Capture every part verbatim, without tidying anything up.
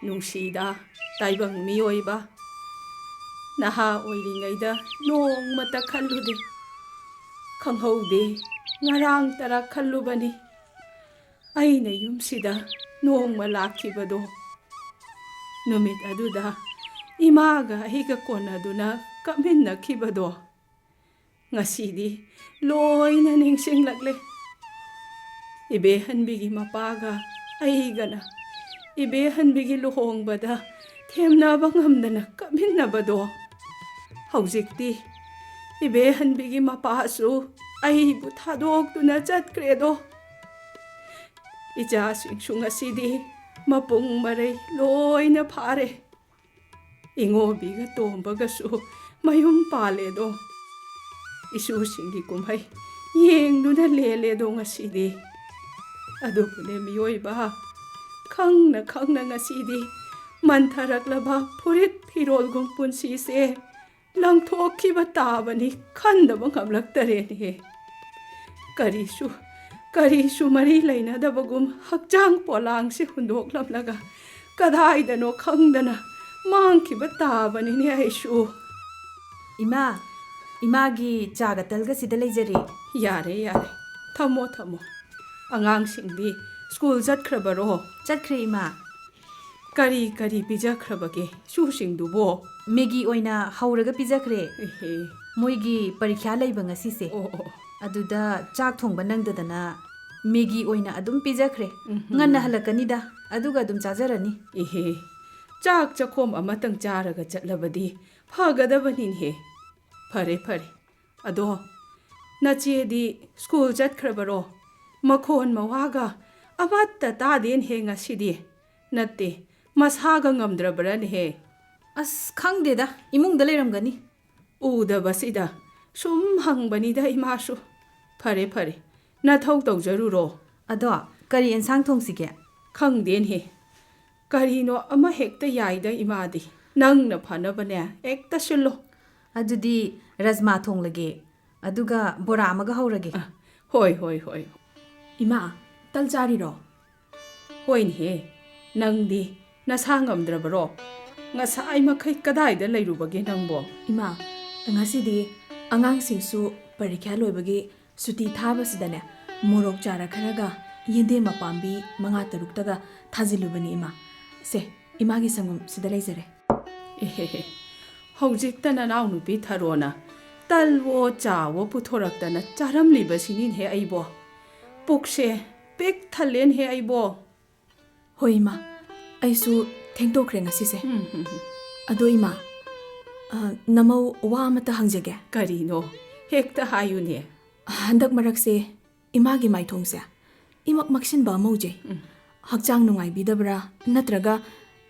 ꯅꯨꯡꯁꯤꯗ, ꯇꯥꯏꯕꯪ ꯃꯤꯑꯣꯏꯕ, ꯅꯍꯥ ꯑꯣꯏꯔꯤꯉꯩꯗ ꯅꯣꯡꯃꯇ ꯈꯜꯂꯨꯗꯦ, ꯈꯪꯍꯧꯗꯦ, ꯉꯔꯥꯡ ꯇꯔꯥ ꯈꯜꯂꯨꯕꯅꯤ꯫ ꯑꯩꯅ ꯌꯨꯝꯁꯤꯗ ꯅꯣꯡꯃ ꯂꯥꯛꯈꯤꯕꯗꯣ, ꯅꯨꯃꯤꯠ ꯑꯗꯨꯗ ꯏꯃꯥꯒ ꯑꯩꯒ ꯀꯣꯟꯅꯗꯨꯅ ꯀꯞꯃꯤꯟꯅꯈꯤꯕꯗꯣ, ꯉꯁꯤꯗꯤ ꯂꯣꯏꯅ ꯅꯤꯡꯁꯤꯡꯂꯛꯂꯦ꯫ ꯏꯕꯦꯍꯟꯕꯤꯒꯤ ꯃꯄꯥꯒ ꯑꯩꯒꯅ ꯏꯕꯦꯍꯟꯕꯤꯒꯤ ꯂꯨꯍꯣꯡꯕꯗ ꯊꯦꯝꯅꯕ ꯉꯝꯗꯅ ꯀꯞꯃꯤꯟꯅꯕꯗꯣ, ꯍꯧꯖꯤꯛꯇꯤ ꯏꯕꯦꯍꯟꯕꯤꯒꯤ ꯃꯄꯥꯁꯨ ꯑꯩꯕꯨ ꯊꯥꯗꯣꯛꯇꯨꯅ ꯆꯠꯈ꯭ꯔꯦꯗꯣ꯫ ꯏꯆꯥꯁꯤꯡꯁꯨ ꯉꯁꯤꯗꯤ ꯃꯄꯨꯡ ꯃꯔꯩ ꯂꯣꯏꯅ ꯐꯥꯔꯦ꯫ ꯏꯉꯣꯕꯤꯒ ꯇꯣꯝꯕꯒꯁꯨ ꯃꯌꯨꯝ ꯄꯥꯜꯂꯦꯗꯣ꯫ ꯏꯁꯨꯁꯤꯡꯒꯤ ꯀꯨꯝꯍꯩ ꯌꯦꯡꯗꯨꯅ ꯂꯦꯜꯂꯦꯗꯣ ꯉꯁꯤꯗꯤ꯫ ꯑꯗꯨꯕꯨꯅꯦ ꯃꯤꯑꯣꯏꯕ, ꯈꯪꯅ ꯈꯪꯅ ꯉꯁꯤꯗꯤ ꯃꯟꯊꯔꯛꯂꯕ ꯐꯨꯔꯤꯠ ꯐꯤꯔꯣꯜꯒꯨꯝ ꯄꯨꯟꯁꯤꯁꯦ ꯂꯪꯊꯣꯛꯈꯤꯕ ꯇꯥꯕꯅꯤ, ꯈꯟꯗꯕ ꯉꯝꯂꯛꯇꯔꯦꯅꯦ꯫ ꯀꯔꯤꯁꯨ, ꯀꯔꯤꯁꯨ ꯃꯔꯤ ꯂꯩꯅꯗꯕꯒꯨꯝ ꯍꯛꯆꯥꯡ ꯄꯣꯂꯥꯡꯁꯤ ꯍꯨꯟꯗꯣꯛꯂꯝꯂꯒ ꯀꯗꯥꯏꯗꯅꯣ ꯈꯪꯗꯅ ꯃꯥꯡꯈꯤꯕ ꯇꯥꯕꯅꯤꯅꯦ ꯑꯩꯁꯨ꯫ ꯏꯃꯥ, ꯏꯃꯥꯒꯤ ꯆꯥ ꯒꯇꯜꯒ ꯁꯤꯗ ꯂꯩꯖꯔꯤ꯫ ꯌꯥꯔꯦ, ꯌꯥꯔꯦ꯫ ꯊꯝꯃꯣ, ꯊꯝꯃꯣ꯫ ꯑꯉꯥꯡꯁꯤꯡꯗꯤ ꯁ꯭ꯀꯨꯜ ꯆꯠꯈ꯭ꯔꯕꯔꯣ? ꯆꯠꯈ꯭ꯔꯦ, ꯏꯃꯥ꯫ ꯀꯔꯤ ꯀꯔꯤ ꯄꯤꯖꯈ꯭ꯔꯕꯒꯦ ꯏꯁꯨꯁꯤꯡꯗꯨꯕꯣ? ꯃꯦꯒꯤ ꯑꯣꯏꯅ ꯍꯧꯔꯒ ꯄꯤꯖꯈ꯭ꯔꯦ꯫ ꯏꯍꯦ꯫ ꯃꯣꯏꯒꯤ ꯄꯔꯤꯈ꯭ꯌꯥ ꯂꯩꯕ ꯉꯁꯤꯁꯦ꯫ ꯑꯣ, ꯑꯣ, ꯑꯣ꯫ ꯑꯗꯨꯗ ꯆꯥꯛ ꯊꯣꯡꯕ ꯅꯪꯗꯗꯅ ꯃꯦꯒꯤ ꯑꯣꯏꯅ ꯑꯗꯨꯝ ꯄꯤꯖꯈ꯭ꯔꯦ꯫ ꯎꯝꯍꯨꯝ꯫ ꯉꯟꯅ ꯍꯜꯂꯛꯀꯅꯤꯗ, ꯑꯗꯨꯒ ꯑꯗꯨꯝ ꯆꯥꯖꯔꯅꯤ꯫ ꯏꯍꯦ, ꯆꯥꯛ ꯆꯈꯣꯝ ꯑꯃꯇꯪ ꯆꯥꯔꯒ ꯆꯠꯂꯕꯗꯤ ꯐꯒꯗꯕꯅꯤꯅꯦꯍꯦ꯫ ꯐꯔꯦ, ꯐꯔꯦ꯫ ꯑꯗꯣ, ꯅꯆꯦꯗꯤ ꯁ꯭ꯀꯨꯜ ꯆꯠꯈ꯭ꯔꯕꯔꯣ? ꯃꯈꯣꯟ ꯃꯋꯥꯒ ꯑꯃꯠꯇ ꯇꯥꯗꯦꯅꯦꯍꯦ ꯉꯁꯤꯗꯤ꯫ ꯅꯠꯇꯦ, ꯃꯁꯥꯒ ꯉꯝꯗ꯭ꯔꯕ꯭ꯔꯅꯦꯍꯦ? ꯑꯁ, ꯈꯪꯗꯦꯗ, ꯏꯃꯨꯡꯗ ꯂꯩꯔꯝꯒꯅꯤ꯫ ꯎꯗꯕꯁꯤꯗ ꯁꯨꯝ ꯍꯪꯕꯅꯤꯗ ꯏꯃꯥꯁꯨ꯫ ꯐꯔꯦ, ꯐꯔꯦ, ꯅꯊꯧ ꯇꯧꯖꯔꯨꯔꯣ꯫ ꯑꯗꯣ, ꯀꯔꯤ ꯑꯦꯟꯁꯥꯡ ꯊꯣꯡꯁꯤꯒꯦ? ꯈꯪꯗꯦꯅꯦꯍꯦ, ꯀꯔꯤꯅꯣ ꯑꯃ ꯍꯦꯛꯇ ꯌꯥꯏꯗ ꯏꯃꯥꯗꯤ꯫ ꯅꯪꯅ ꯐꯅꯕꯅꯦ ꯍꯦꯛꯇ ꯁꯤꯜꯂꯣ꯫ ꯑꯗꯨꯗꯤ ꯔꯖꯃꯥ ꯊꯣꯡꯂꯒꯦ, ꯑꯗꯨꯒ ꯕꯣꯔꯥ ꯑꯃꯒ ꯍꯧꯔꯒꯦ꯫ ꯑ, ꯍꯣꯏ, ꯍꯣꯏ, ꯍꯣꯏ꯫ ꯏꯃꯥ, ꯇꯜ ꯆꯥꯔꯤꯔꯣ? ꯍꯣꯏꯅꯦꯍꯦ, ꯅꯪꯗꯤ ꯅꯁꯥ ꯉꯝꯗ꯭ꯔꯕꯔꯣ? ꯉꯁꯥꯏ ꯃꯈꯩ ꯀꯗꯥꯏꯗ ꯂꯩꯔꯨꯕꯒꯦ ꯅꯪꯕꯣ? ꯏꯃꯥ, ꯉꯁꯤꯗꯤ ꯑꯉꯥꯡꯁꯤꯡꯁꯨ ꯄꯔꯤꯈ꯭ꯌꯥ ꯂꯣꯏꯕꯒꯤ ꯁꯨꯇꯤ ꯊꯥꯕꯁꯤꯗꯅꯦ, ꯃꯣꯔꯣꯛ ꯆꯥꯔ ꯈꯔꯒ ꯌꯦꯟꯗꯦꯝ ꯃꯄꯥꯝꯕꯤ ꯃꯉꯥ ꯇꯔꯨꯛꯇꯒ ꯊꯥꯖꯤꯜꯂꯨꯕꯅꯤ, ꯏꯃꯥ꯫ ꯁꯦ, ꯏꯃꯥꯒꯤ ꯁꯪꯒꯣꯝ ꯁꯤꯗ ꯂꯩꯖꯔꯦ꯫ ꯏꯍꯦꯍꯦ, ꯍꯧꯖꯤꯛꯇ ꯅꯅꯥꯎꯅꯨꯄꯤ ꯊꯔꯣꯅ ꯇꯜꯋꯣ ꯆꯥꯋꯣ ꯄꯨꯊꯣꯔꯛꯇꯅ ꯆꯥꯔꯝꯂꯤꯕꯁꯤꯅꯤꯅꯦꯍꯦ ꯑꯩꯕꯣ꯫ ꯄꯨꯛꯁꯦ ꯄꯤꯛ ꯊꯜꯂꯦꯅꯦꯍꯦ ꯑꯩꯕꯣ꯫ ꯍꯣꯏ, ꯏꯃꯥ, ꯑꯩꯁꯨ ꯊꯦꯡꯗꯣꯛꯈ꯭ꯔꯦ ꯉꯁꯤꯁꯦ꯫ ꯎꯝ, ꯎꯝ, ꯎꯝ꯫ ꯑꯗꯣ, ꯏꯃꯥ, ꯑ, ꯅꯃꯧ ꯋꯥ ꯑꯃꯇ ꯍꯪꯖꯒꯦ꯫ ꯀꯔꯤꯅꯣ? ꯍꯦꯛꯇ ꯍꯥꯏꯌꯨꯅꯦ꯫ ꯍꯟꯗꯛ ꯃꯔꯛꯁꯦ ꯏꯃꯥꯒꯤ ꯃꯥꯏꯊꯣꯡꯁꯦ ꯏꯃꯛ ꯃꯛꯁꯤꯟꯕ ꯑꯃ ꯎꯖꯩ꯫ ꯎꯝ꯫ ꯍꯛꯆꯥꯡ ꯅꯨꯡꯉꯥꯏꯕꯤꯗꯕ꯭ꯔꯥ, ꯅꯠꯇ꯭ꯔꯒ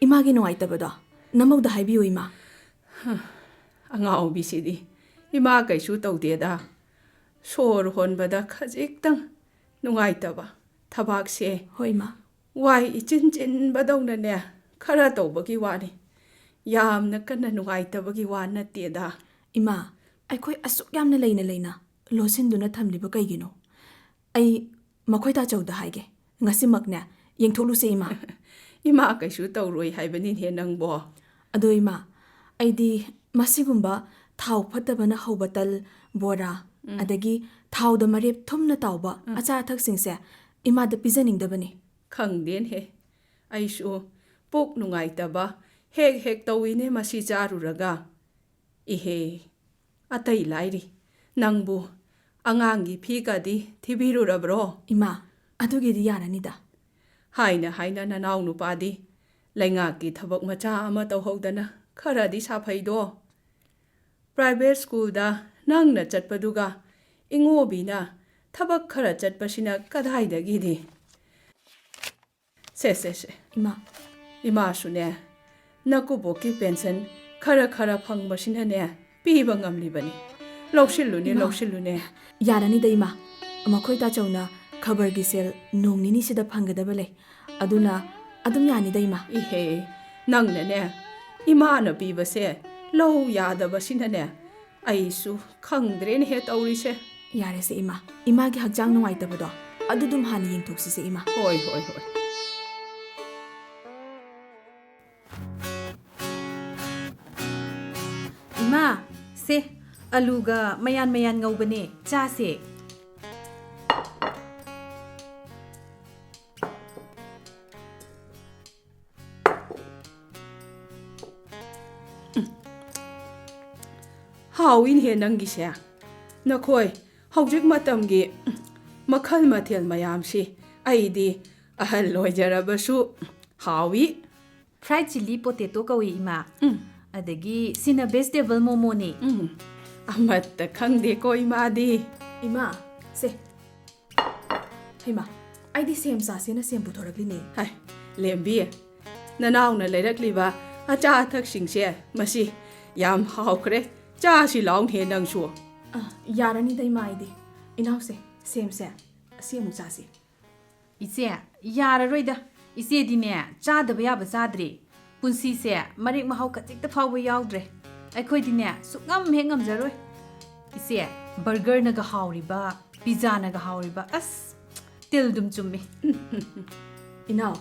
ꯏꯃꯥꯒꯤ ꯅꯨꯡꯉꯥꯏꯇꯕꯗꯣ? ꯅꯃꯧꯗ ꯍꯥꯏꯕꯤꯌꯨ, ꯏꯃꯥ꯫ ꯍ, ꯑꯉꯥꯎꯕꯤꯁꯤꯗꯤ꯫ ꯏꯃꯥ ꯀꯩꯁꯨ ꯇꯧꯗꯦꯗ꯫ ꯁꯣꯔ ꯍꯣꯟꯕꯗ ꯈꯖꯤꯛꯇꯪ ꯅꯨꯡꯉꯥꯏꯇꯕ꯫ ꯊꯕꯥꯛꯁꯦ ꯍꯣꯏ, ꯏꯃꯥ꯫ ꯋꯥꯏ ꯏꯆꯤꯟ ꯆꯤꯟꯕꯗꯧꯅꯅꯦ, ꯈꯔ ꯇꯧꯕꯒꯤ ꯋꯥꯅꯤ꯫ ꯌꯥꯝꯅ ꯀꯟꯅ ꯅꯨꯡꯉꯥꯏꯇꯕꯒꯤ ꯋꯥ ꯅꯠꯇꯦꯗ꯫ ꯏꯃꯥ, ꯑꯩꯈꯣꯏ ꯑꯁꯨꯛ ꯌꯥꯝꯅ ꯂꯩꯅ ꯂꯩꯅ ꯂꯣꯠꯁꯤꯟꯗꯨꯅ ꯊꯝꯂꯤꯕ ꯀꯩꯒꯤꯅꯣ? ꯑꯩ ꯃꯈꯣꯏ ꯇꯥꯆꯧꯗ ꯍꯥꯏꯒꯦ꯫ ꯉꯁꯤꯃꯛꯅꯦ, ꯌꯦꯡꯊꯣꯛꯂꯨꯁꯦ, ꯏꯃꯥ꯫ ꯏꯃꯥ ꯀꯩꯁꯨ ꯇꯧꯔꯣꯏ ꯍꯥꯏꯕꯅꯤꯅꯦ ꯅꯪꯕꯣ꯫ ꯑꯗꯣ, ꯏꯃꯥ, ꯑꯩꯗꯤ ꯃꯁꯤꯒꯨꯝꯕ ꯊꯥꯎ ꯐꯠꯇꯕꯅ ꯍꯧꯕ ꯇꯜ, ꯕꯣꯔꯥ, ꯎꯝ꯫ ꯑꯗꯒꯤ ꯊꯥꯎꯗ ꯃꯔꯦꯞ ꯊꯨꯝꯅ ꯇꯥꯎꯕ ꯎꯝ꯫ ꯑꯆꯥ ꯑꯊꯛꯁꯤꯡꯁꯦ ꯏꯃꯥꯗ ꯄꯤꯖꯅꯤꯡꯗꯕꯅꯤ꯫ ꯈꯪꯗꯦꯅꯦꯍꯦ, ꯑꯩꯁꯨ ꯄꯨꯛ ꯅꯨꯡꯉꯥꯏꯇꯕ ꯍꯦꯛ ꯍꯦꯛ ꯇꯧꯏꯅꯦ ꯃꯁꯤ ꯆꯥꯔꯨꯔꯒ꯫ ꯏꯍꯦ, ꯑꯇꯩ ꯂꯥꯏꯔꯤ, ꯅꯪꯕꯨ ꯑꯉꯥꯡꯒꯤ ꯐꯤꯒꯗꯤ ꯊꯤꯕꯤꯔꯨꯔꯕ꯭ꯔꯣ? ꯏꯃꯥ, ꯑꯗꯨꯒꯤꯗꯤ ꯌꯥꯔꯅꯤꯗ꯫ ꯍꯥꯏꯅ ꯍꯥꯏꯅ ꯅꯅꯥꯎ ꯅꯨꯄꯥꯗꯤ ꯂꯩꯉꯥꯛꯀꯤ ꯊꯕꯛ ꯃꯆꯥ ꯑꯃ ꯇꯧꯍꯧꯗꯅ ꯈꯔꯗꯤ ꯁꯥꯐꯩꯗꯣ꯫ Private schoolꯗ ꯅꯪꯅ ꯆꯠꯄꯗꯨꯒ ꯏꯉꯣꯕꯤꯅ ꯊꯕꯛ ꯈꯔ ꯆꯠꯄꯁꯤꯅ ꯀꯗꯥꯏꯗꯒꯤꯗꯤ? ꯁꯦ, ꯁꯦ, ꯁꯦ꯫ ꯏꯃꯥ꯫ ꯏꯃꯥꯁꯨꯅꯦ, ꯅꯀꯨꯕꯣꯛꯀꯤ pension ꯈꯔ ꯈꯔ ꯐꯪꯕꯁꯤꯅꯅꯦ, ꯄꯤꯕ ꯉꯝꯂꯤꯕꯅꯤ꯫ ꯂꯧꯁꯤꯜꯂꯨꯅꯦ, ꯏꯃꯥ꯫ ꯂꯧꯁꯤꯜꯂꯨꯅꯦ꯫ ꯌꯥꯔꯅꯤꯗ, ꯏꯃꯥ꯫ ꯃꯈꯣꯏ ꯇꯥꯆꯧꯅ ꯈꯕꯔꯒꯤ ꯁꯦꯜ ꯅꯣꯡ ꯅꯤꯅꯤꯁꯤꯗ ꯐꯪꯒꯗꯕ ꯂꯩ꯫ ꯑꯗꯨꯅ ꯑꯗꯨꯝ ꯌꯥꯅꯤꯗ, ꯏꯃꯥ꯫ ꯏꯍꯦ, ꯅꯪꯅꯅꯦ, ꯏꯃꯥꯅ ꯄꯤꯕꯁꯦ ꯂꯧ ꯌꯥꯗꯕꯁꯤꯅꯅꯦ, ꯑꯩꯁꯨ ꯈꯪꯗ꯭ꯔꯦꯅꯦꯍꯦ ꯇꯧꯔꯤꯁꯦ꯫ ꯌꯥꯔꯦꯁꯦ, ꯏꯃꯥ꯫ ꯏꯃꯥꯒꯤ ꯍꯛꯆꯥꯡ ꯅꯨꯡꯉꯥꯏꯇꯕꯗꯣ ꯑꯗꯨꯗꯨꯝ ꯍꯥꯟꯅ ꯌꯦꯡꯊꯣꯛꯁꯤꯁꯦ, ꯏꯃꯥ꯫ ꯍꯣꯏ, ꯍꯣꯏ, ꯍꯣꯏ꯫ ꯑꯂꯨꯒ ꯃꯌꯥꯟ ꯃꯌꯥꯟ ꯉꯧꯕꯅꯦ꯫ ꯆꯥꯁꯦ꯫ ꯍꯥꯎꯏꯅꯦꯍꯦ ꯅꯪꯒꯤꯁꯦ꯫ ꯅꯈꯣꯏ ꯍꯧꯖꯤꯛ ꯃꯇꯝꯒꯤ ꯃꯈꯜ ꯃꯊꯦꯜ ꯃꯌꯥꯝꯁꯤ ꯑꯩꯗꯤ ꯑꯍꯜ ꯑꯣꯏꯖꯔꯕꯁꯨ ꯍꯥꯎꯏ꯫ Fried chilli potato ꯀꯧꯏ, ꯏꯃꯥ꯫ ꯎꯝ꯫ ꯑꯗꯒꯤ ꯁꯤꯅ vegetable ꯃꯣꯃꯣꯅꯦ꯫ ꯎꯝ꯫ ꯑꯃꯠꯇ ꯈꯪꯗꯦꯀꯣ ꯏꯃꯥꯗꯤ꯫ ꯏꯃꯥ, ꯁꯦ꯫ ꯍꯩꯃꯥ, ꯑꯩꯗꯤ ꯁꯦꯝ ꯆꯥꯁꯦꯅ ꯁꯦꯝ ꯄꯨꯊꯣꯔꯛꯂꯤꯅꯦ꯫ ꯍꯥꯏ, ꯂꯦꯝꯕꯤ, ꯅꯅꯥꯎꯅ ꯂꯩꯔꯛꯂꯤꯕ ꯑꯆꯥ ꯑꯊꯛꯁꯤꯡꯁꯦ ꯃꯁꯤ ꯌꯥꯝ ꯍꯥꯎꯈ꯭ꯔꯦ꯫ ꯆꯥꯁꯤ ꯂꯥꯎꯅꯦ ꯅꯪꯁꯨ꯫ ꯑ, ꯌꯥꯔꯅꯤꯗ ꯏꯃꯥ, ꯑꯩꯗꯤ꯫ ꯏꯅꯥꯎꯁꯦ, ꯁꯦꯝꯁꯦ ꯑꯁꯤ ꯑꯃꯨꯛ ꯆꯥꯁꯤ꯫ ꯏꯆꯦ, ꯌꯥꯔꯔꯣꯏꯗ꯫ ꯏꯆꯦꯗꯤꯅꯦ, ꯆꯥꯗꯕ ꯌꯥꯕ ꯆꯥꯗ꯭ꯔꯦ꯫ ꯄꯨꯟꯁꯤꯁꯦ ꯃꯔꯦꯛ ꯃꯍꯥꯎ ꯈꯖꯤꯛꯇ ꯐꯥꯎꯕ ꯌꯥꯎꯗ꯭ꯔꯦ꯫ ꯑꯩꯈꯣꯏꯗꯤꯅꯦ, ꯁꯨꯛꯉꯝ ꯍꯦꯛ ꯉꯝꯖꯔꯣꯏ꯫ ꯏꯆꯦ, burger ꯅꯒ ꯍꯥꯎꯔꯤꯕ, pizza ꯅꯒ ꯍꯥꯎꯔꯤꯕ, ꯑꯁ, ꯇꯤꯜ ꯑꯗꯨꯝ ꯆꯨꯝꯃꯤ꯫ ꯏꯅꯥꯎ,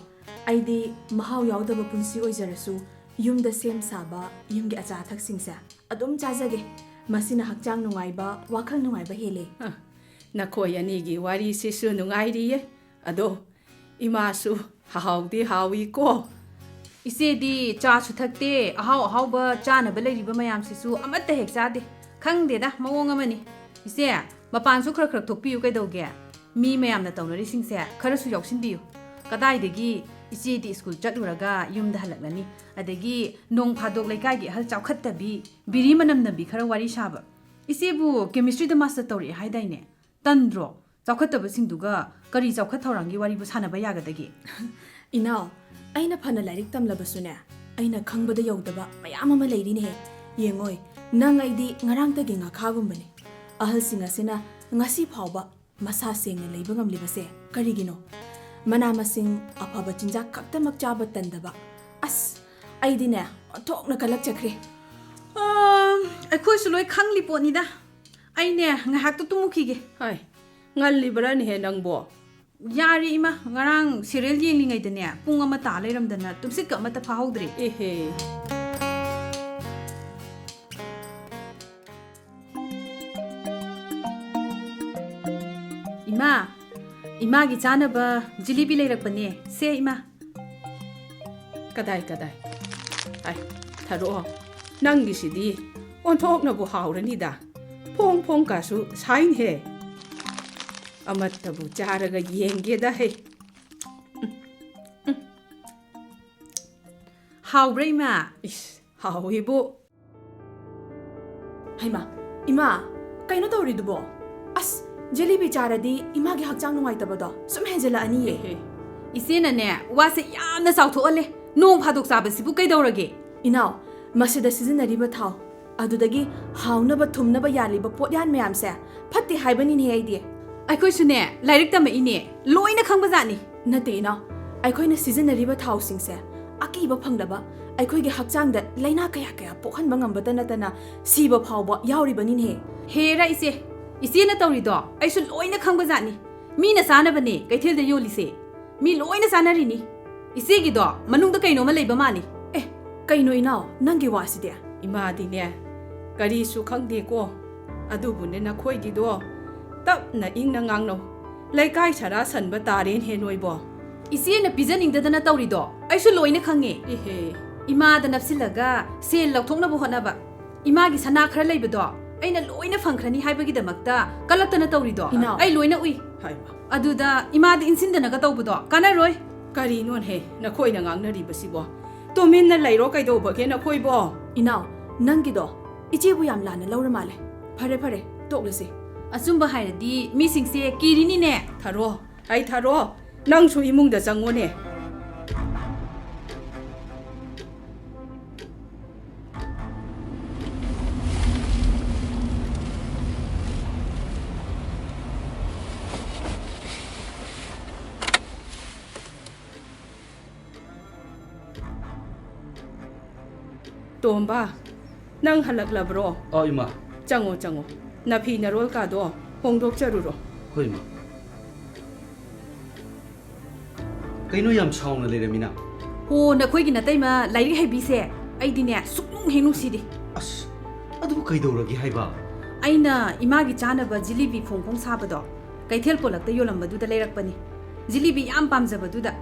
ꯑꯩꯗꯤ ꯃꯍꯥꯎ ꯌꯥꯎꯗꯕ ꯄꯨꯟꯁꯤ ꯑꯣꯏꯖꯔꯁꯨ, ꯌꯨꯝꯗ ꯁꯦꯝ ꯁꯥꯕ, ꯌꯨꯝꯒꯤ ꯑꯆꯥ ꯑꯊꯛꯁꯤꯡꯁꯦ ꯑꯗꯨꯝ ꯆꯥꯖꯒꯦ꯫ ꯃꯁꯤꯅ ꯍꯛꯆꯥꯡ ꯅꯨꯡꯉꯥꯏꯕ, ꯋꯥꯈꯜ ꯅꯨꯡꯉꯥꯏꯕ ꯍꯦꯜꯂꯦ꯫ ꯑ, ꯅꯈꯣꯏ ꯑꯅꯤꯒꯤ ꯋꯥꯔꯤꯁꯤꯁꯨ ꯅꯨꯡꯉꯥꯏꯔꯤꯌꯦ꯫ ꯑꯗꯣ ꯏꯃꯥꯁꯨ ꯍꯥꯎꯗꯤ ꯍꯥꯎꯏꯀꯣ꯫ ꯏꯆꯦꯗꯤ ꯆꯥꯁꯨ ꯊꯛꯇꯦ, ꯑꯍꯥꯎ ꯑꯍꯥꯎꯕ ꯆꯥꯅꯕ ꯂꯩꯔꯤꯕ ꯃꯌꯥꯝꯁꯤꯁꯨ ꯑꯃꯠꯇ ꯍꯦꯛ ꯆꯥꯗꯦ꯫ ꯈꯪꯗꯦꯗ, ꯃꯑꯣꯡ ꯑꯃꯅꯤ꯫ ꯏꯆꯦ, ꯃꯄꯥꯟꯁꯨ ꯈꯔ ꯈꯔ ꯊꯣꯛꯄꯤꯌꯨ ꯀꯩꯗꯧꯒꯦ? ꯃꯤ ꯃꯌꯥꯝꯅ ꯇꯧꯅꯔꯤꯁꯤꯡꯁꯦ ꯈꯔꯁꯨ ꯌꯥꯎꯁꯤꯟꯕꯤꯌꯨ꯫ ꯀꯗꯥꯏꯗꯒꯤ ꯏꯆꯦꯗꯤ ꯁ꯭ꯀꯨꯜ ꯆꯠꯂꯨꯔꯒ ꯌꯨꯝꯗ ꯍꯜꯂꯛꯂꯅꯤ꯫ ꯑꯗꯒꯤ ꯅꯣꯡ ꯐꯥꯗꯣꯛ ꯂꯩꯀꯥꯏꯒꯤ ꯑꯍꯜ ꯆꯥꯎꯈꯠꯇꯕꯤ, ꯕꯤꯔꯤ ꯃꯅꯝ ꯅꯝꯕꯤ ꯈꯔ ꯋꯥꯔꯤ ꯁꯥꯕ꯫ ꯏꯆꯦꯕꯨ chemistry ꯗ master ꯇꯧꯔꯛꯑꯦ ꯍꯥꯏꯗꯥꯏꯅꯦ? ꯇꯟꯗ꯭ꯔꯣ? ꯆꯥꯎꯈꯠꯇꯕꯁꯤꯡꯗꯨꯒ ꯀꯔꯤ ꯆꯥꯎꯈꯠ ꯊꯧꯔꯥꯡꯒꯤ ꯋꯥꯔꯤꯕꯨ ꯁꯥꯟꯅꯕ ꯌꯥꯒꯗꯒꯦ? ꯏꯅꯥꯎ, ꯑꯩꯅ ꯐꯅ ꯂꯥꯏꯔꯤꯛ ꯇꯝꯂꯕꯁꯨꯅꯦ, ꯑꯩꯅ ꯈꯪꯕꯗ ꯌꯧꯗꯕ ꯃꯌꯥꯝ ꯑꯃ ꯂꯩꯔꯤꯅꯦꯍꯦ꯫ ꯌꯦꯡꯉꯣꯏ, ꯅꯪ ꯑꯩꯗꯤ ꯉꯔꯥꯡꯇꯒꯤ ꯉꯥꯈꯥꯒꯨꯝꯕꯅꯤ꯫ ꯑꯍꯜꯁꯤꯡ ꯑꯁꯤꯅ ꯉꯁꯤ ꯐꯥꯎꯕ ꯃꯁꯥ ꯁꯦꯡꯅ ꯂꯩꯕ ꯉꯝꯂꯤꯕꯁꯦ ꯀꯔꯤꯒꯤꯅꯣ? ꯃꯅꯥ ꯃꯁꯤꯡ ꯑꯐꯕ ꯆꯤꯟꯖꯥꯛ ꯈꯛꯇꯃꯛ ꯆꯥꯕ ꯇꯟꯗꯕ꯫ ꯑꯁ, ꯑꯩꯗꯤꯅꯦ, ꯑꯣꯟꯊꯣꯛꯅ ꯀꯜꯂꯛꯆꯈ꯭ꯔꯦ꯫ ꯑꯥ, ꯑꯩꯈꯣꯏꯁꯨ ꯂꯣꯏ ꯈꯪꯂꯤ ꯄꯣꯠꯅꯤꯗ꯫ ꯑꯩꯅꯦ, ꯉꯥꯏꯍꯥꯛꯇ ꯇꯨꯝꯃꯨꯈꯤꯒꯦ꯫ ꯍꯥꯏ, ꯉꯜꯂꯤꯕ꯭ꯔꯥꯅꯦꯍꯦ ꯅꯪꯕꯣ? ꯌꯥꯔꯦ ꯏꯃꯥ, ꯉꯔꯥꯡ serial ꯌꯦꯡꯂꯤꯉꯩꯗꯅꯦ, ꯄꯨꯡ ꯑꯃ ꯇꯥ ꯂꯩꯔꯝꯗꯅ ꯇꯨꯝꯁꯤꯠꯀ ꯑꯃꯠꯇ ꯐꯥꯍꯧꯗ꯭ꯔꯦ꯫ ꯑꯦꯍꯦ꯫ ꯏꯃꯥ, ꯏꯃꯥꯒꯤ ꯆꯥꯅꯕ ꯖꯤꯂꯤꯕꯤ ꯂꯩꯔꯛꯄꯅꯦ꯫ ꯁꯦ, ꯏꯃꯥ꯫ ꯀꯗꯥꯏ, ꯀꯗꯥꯏ? ꯑꯥꯏ, ꯊꯥꯔꯛꯑꯣ꯫ ꯅꯪꯒꯤꯁꯤꯗꯤ ꯑꯣꯟꯊꯣꯛꯅꯕꯨ ꯍꯥꯎꯔꯅꯤꯗ꯫ ꯐꯣꯡ ꯐꯣꯡ ꯀꯥꯁꯨ ꯁꯥꯏꯅꯦꯍꯦ꯫ ꯑꯃꯠꯇꯕꯨ ꯆꯥꯔꯒ ꯌꯦꯡꯒꯦꯗ ꯍꯦ꯫ ꯍꯥꯎꯕ꯭ꯔꯥ, ꯏꯃꯥ? ꯏꯁ, ꯍꯥꯎꯋꯤꯕꯨ꯫ ꯍꯩꯃꯥ, ꯏꯃꯥ, ꯀꯩꯅꯣ ꯇꯧꯔꯤꯗꯨꯕꯣ? ꯑꯁ, ꯖꯦꯂꯤꯕꯤ ꯆꯥꯔꯗꯤ ꯏꯃꯥꯒꯤ ꯍꯛꯆꯥꯡ ꯅꯨꯡꯉꯥꯏꯇꯕꯗꯣ ꯁꯨꯝ ꯍꯦꯟꯖꯜꯂꯛꯑꯅꯤꯌꯦ꯫ ꯑꯦꯍꯦ, ꯏꯆꯦꯅꯅꯦ, ꯋꯥꯁꯦ ꯌꯥꯝꯅ ꯆꯥꯎꯊꯣꯛꯍꯜꯂꯦ꯫ ꯅꯣꯡ ꯐꯥꯗꯣꯛ ꯆꯥꯕꯁꯤꯕꯨ ꯀꯩꯗꯧꯔꯒꯦ? ꯏꯅꯥꯎ, ꯃꯁꯤꯗ ꯁꯤꯖꯤꯟꯅꯔꯤꯕ ꯊꯥꯎ, ꯑꯗꯨꯗꯒꯤ ꯍꯥꯎꯅꯕ ꯊꯨꯝꯅꯕ ꯌꯥꯜꯂꯤꯕ ꯄꯣꯠꯌꯥꯟ ꯃꯌꯥꯝꯁꯦ ꯐꯠꯇꯦ ꯍꯥꯏꯕꯅꯤꯅꯦ ꯑꯩꯗꯤ꯫ ꯑꯩꯈꯣꯏꯁꯨꯅꯦ, ꯂꯥꯏꯔꯤꯛ ꯇꯝꯃꯛꯏꯅꯦ, ꯂꯣꯏꯅ ꯈꯪꯕꯖꯥꯠꯅꯤ꯫ ꯅꯠꯇꯦ ꯏꯅꯥꯎ, ꯑꯩꯈꯣꯏꯅ ꯁꯤꯖꯤꯟꯅꯔꯤꯕ ꯊꯥꯎꯁꯤꯡꯁꯦ ꯑꯀꯤꯕ ꯐꯪꯗꯕ, ꯑꯩꯈꯣꯏꯒꯤ ꯍꯛꯆꯥꯡꯗ ꯂꯥꯏꯅꯥ ꯀꯌꯥ ꯀꯌꯥ ꯄꯣꯛꯍꯟꯕ ꯉꯝꯕꯇ ꯅꯠꯇꯅ ꯁꯤꯕ ꯐꯥꯎꯕ ꯌꯥꯎꯔꯤꯕꯅꯤꯅꯦꯍꯦ꯫ ꯍꯦꯔꯥ ꯏꯆꯦ, ꯏꯆꯦꯅ ꯇꯧꯔꯤꯗꯣ ꯑꯩꯁꯨ ꯂꯣꯏꯅ ꯈꯪꯕꯖꯥꯠꯅꯤ꯫ ꯃꯤꯅ ꯆꯥꯅꯕꯅꯦ ꯀꯩꯊꯦꯜꯗ ꯌꯣꯜꯂꯤꯁꯦ꯫ ꯃꯤ ꯂꯣꯏꯅ ꯆꯥꯅꯔꯤꯅꯤ꯫ ꯏꯆꯦꯒꯤꯗꯣ ꯃꯅꯨꯡꯗ ꯀꯩꯅꯣꯝꯃ ꯂꯩꯕ ꯃꯥꯜꯂꯤ꯫ ꯑꯦ, ꯀꯩꯅꯣ ꯏꯅꯥꯎ, ꯅꯪꯒꯤ ꯋꯥꯁꯤꯗꯤ? ꯏꯃꯥꯗꯤꯅꯦ, ꯀꯔꯤꯁꯨ ꯈꯪꯗꯦꯀꯣ꯫ ꯑꯗꯨꯕꯨꯅꯦ, ꯅꯈꯣꯏꯒꯤꯗꯣ ꯇꯞꯅ ꯏꯪꯅ ꯉꯥꯡꯅꯧ꯫ ꯂꯩꯀꯥꯏ ꯁꯔꯥ ꯁꯟꯕ ꯇꯥꯔꯦꯅꯦ ꯅꯣꯏꯕꯣ꯫ ꯏꯆꯦꯅ ꯄꯤꯖꯅꯤꯡꯗꯗꯅ ꯇꯧꯔꯤꯗꯣ ꯑꯩꯁꯨ ꯂꯣꯏꯅ ꯈꯪꯉꯦ꯫ ꯏꯍꯦ꯫ ꯏꯃꯥꯗ ꯅꯞꯁꯤꯜꯂꯒ ꯁꯦꯜ ꯂꯧꯊꯣꯛꯅꯕ ꯍꯣꯠꯅꯕ꯫ ꯏꯃꯥꯒꯤ ꯁꯅꯥ ꯈꯔ ꯂꯩꯕꯗꯣ ꯑꯩꯅ ꯂꯣꯏꯅ ꯐꯪꯈ꯭ꯔꯅꯤ ꯍꯥꯏꯕꯒꯤꯗꯃꯛꯇ ꯀꯜꯂꯛꯇꯅ ꯇꯧꯔꯤꯗꯣ ꯏꯅꯥꯎ꯫ ꯑꯩ ꯂꯣꯏꯅ ꯎꯏ꯫ ꯍꯥꯏꯃ꯫ ꯑꯗꯨꯗ ꯏꯃꯥꯗ ꯏꯟꯁꯤꯟꯗꯅꯒ ꯇꯧꯕꯗꯣ ꯀꯥꯟꯅꯔꯣꯏ꯫ ꯀꯔꯤꯅꯣꯅꯦꯍꯦ ꯅꯈꯣꯏꯅ ꯉꯥꯡꯅꯔꯤꯕꯁꯤꯕꯣ? ꯇꯨꯃꯤꯟꯅ ꯂꯩꯔꯣ ꯀꯩꯗꯧꯕꯒꯦ ꯅꯈꯣꯏꯕꯣ? ꯏꯅꯥꯎ, ꯅꯪꯒꯤꯗꯣ ꯏꯆꯦꯕꯨ ꯌꯥꯝ ꯂꯥꯟꯅ ꯂꯧꯔ ꯃꯥꯜꯂꯦ꯫ ꯐꯔꯦ, ꯐꯔꯦ, ꯇꯣꯛꯂꯁꯤ꯫ ꯑꯆꯨꯝꯕ ꯍꯥꯏꯔꯗꯤ ꯃꯤꯁꯤꯡꯁꯦ ꯀꯤꯔꯤꯅꯤꯅꯦ꯫ ꯊꯥꯔꯣ, ꯑꯩ ꯊꯥꯔꯣ, ꯅꯪꯁꯨ ꯏꯃꯨꯡꯗ ꯆꯪꯉꯣꯅꯦ꯫ ꯇꯣꯝꯕ, ꯅꯪ ꯍꯜꯂꯛꯂꯕ꯭ꯔꯣ? ꯑꯥ, ꯏꯃꯥ꯫ ꯆꯪꯉꯣ, ꯆꯪꯉꯣ꯫ ꯅꯐꯤ ꯅꯔꯣꯜ ꯀꯥꯗꯣ ꯍꯣꯡꯗꯣꯛꯆꯔꯨꯔꯣ꯫ ꯍꯣꯏ, ꯏꯃꯥ꯫ ꯀꯩꯅꯣ ꯌꯥꯝ ꯁꯥꯎꯅ ꯂꯩꯔꯝꯃꯤꯅ? ꯍꯣ, ꯅꯈꯣꯏꯒꯤ ꯅꯇꯩꯃ ꯂꯥꯏꯔꯤꯛ ꯍꯩꯕꯤꯁꯦ ꯑꯩꯗꯤꯅꯦ ꯁꯨꯛꯅꯨꯡ ꯍꯦꯛ ꯅꯨꯡꯁꯤꯗꯦ꯫ ꯑꯁ, ꯑꯗꯨꯕꯨ ꯀꯩꯗꯧꯔꯒꯦ ꯍꯥꯏꯕ? ꯑꯩꯅ ꯏꯃꯥꯒꯤ ꯆꯥꯅꯕ ꯖꯤꯂꯤꯕꯤ ꯐꯣꯡ ꯐꯣꯡ ꯁꯥꯕꯗꯣ ꯀꯩꯊꯦꯜ ꯄꯣꯂꯛꯇ ꯌꯣꯜꯂꯝꯕꯗꯨꯗ ꯂꯩꯔꯛꯄꯅꯤ꯫ ꯖꯤꯂꯤꯕꯤ ꯌꯥꯝ ꯄꯥꯝꯖꯕꯗꯨꯗ꯫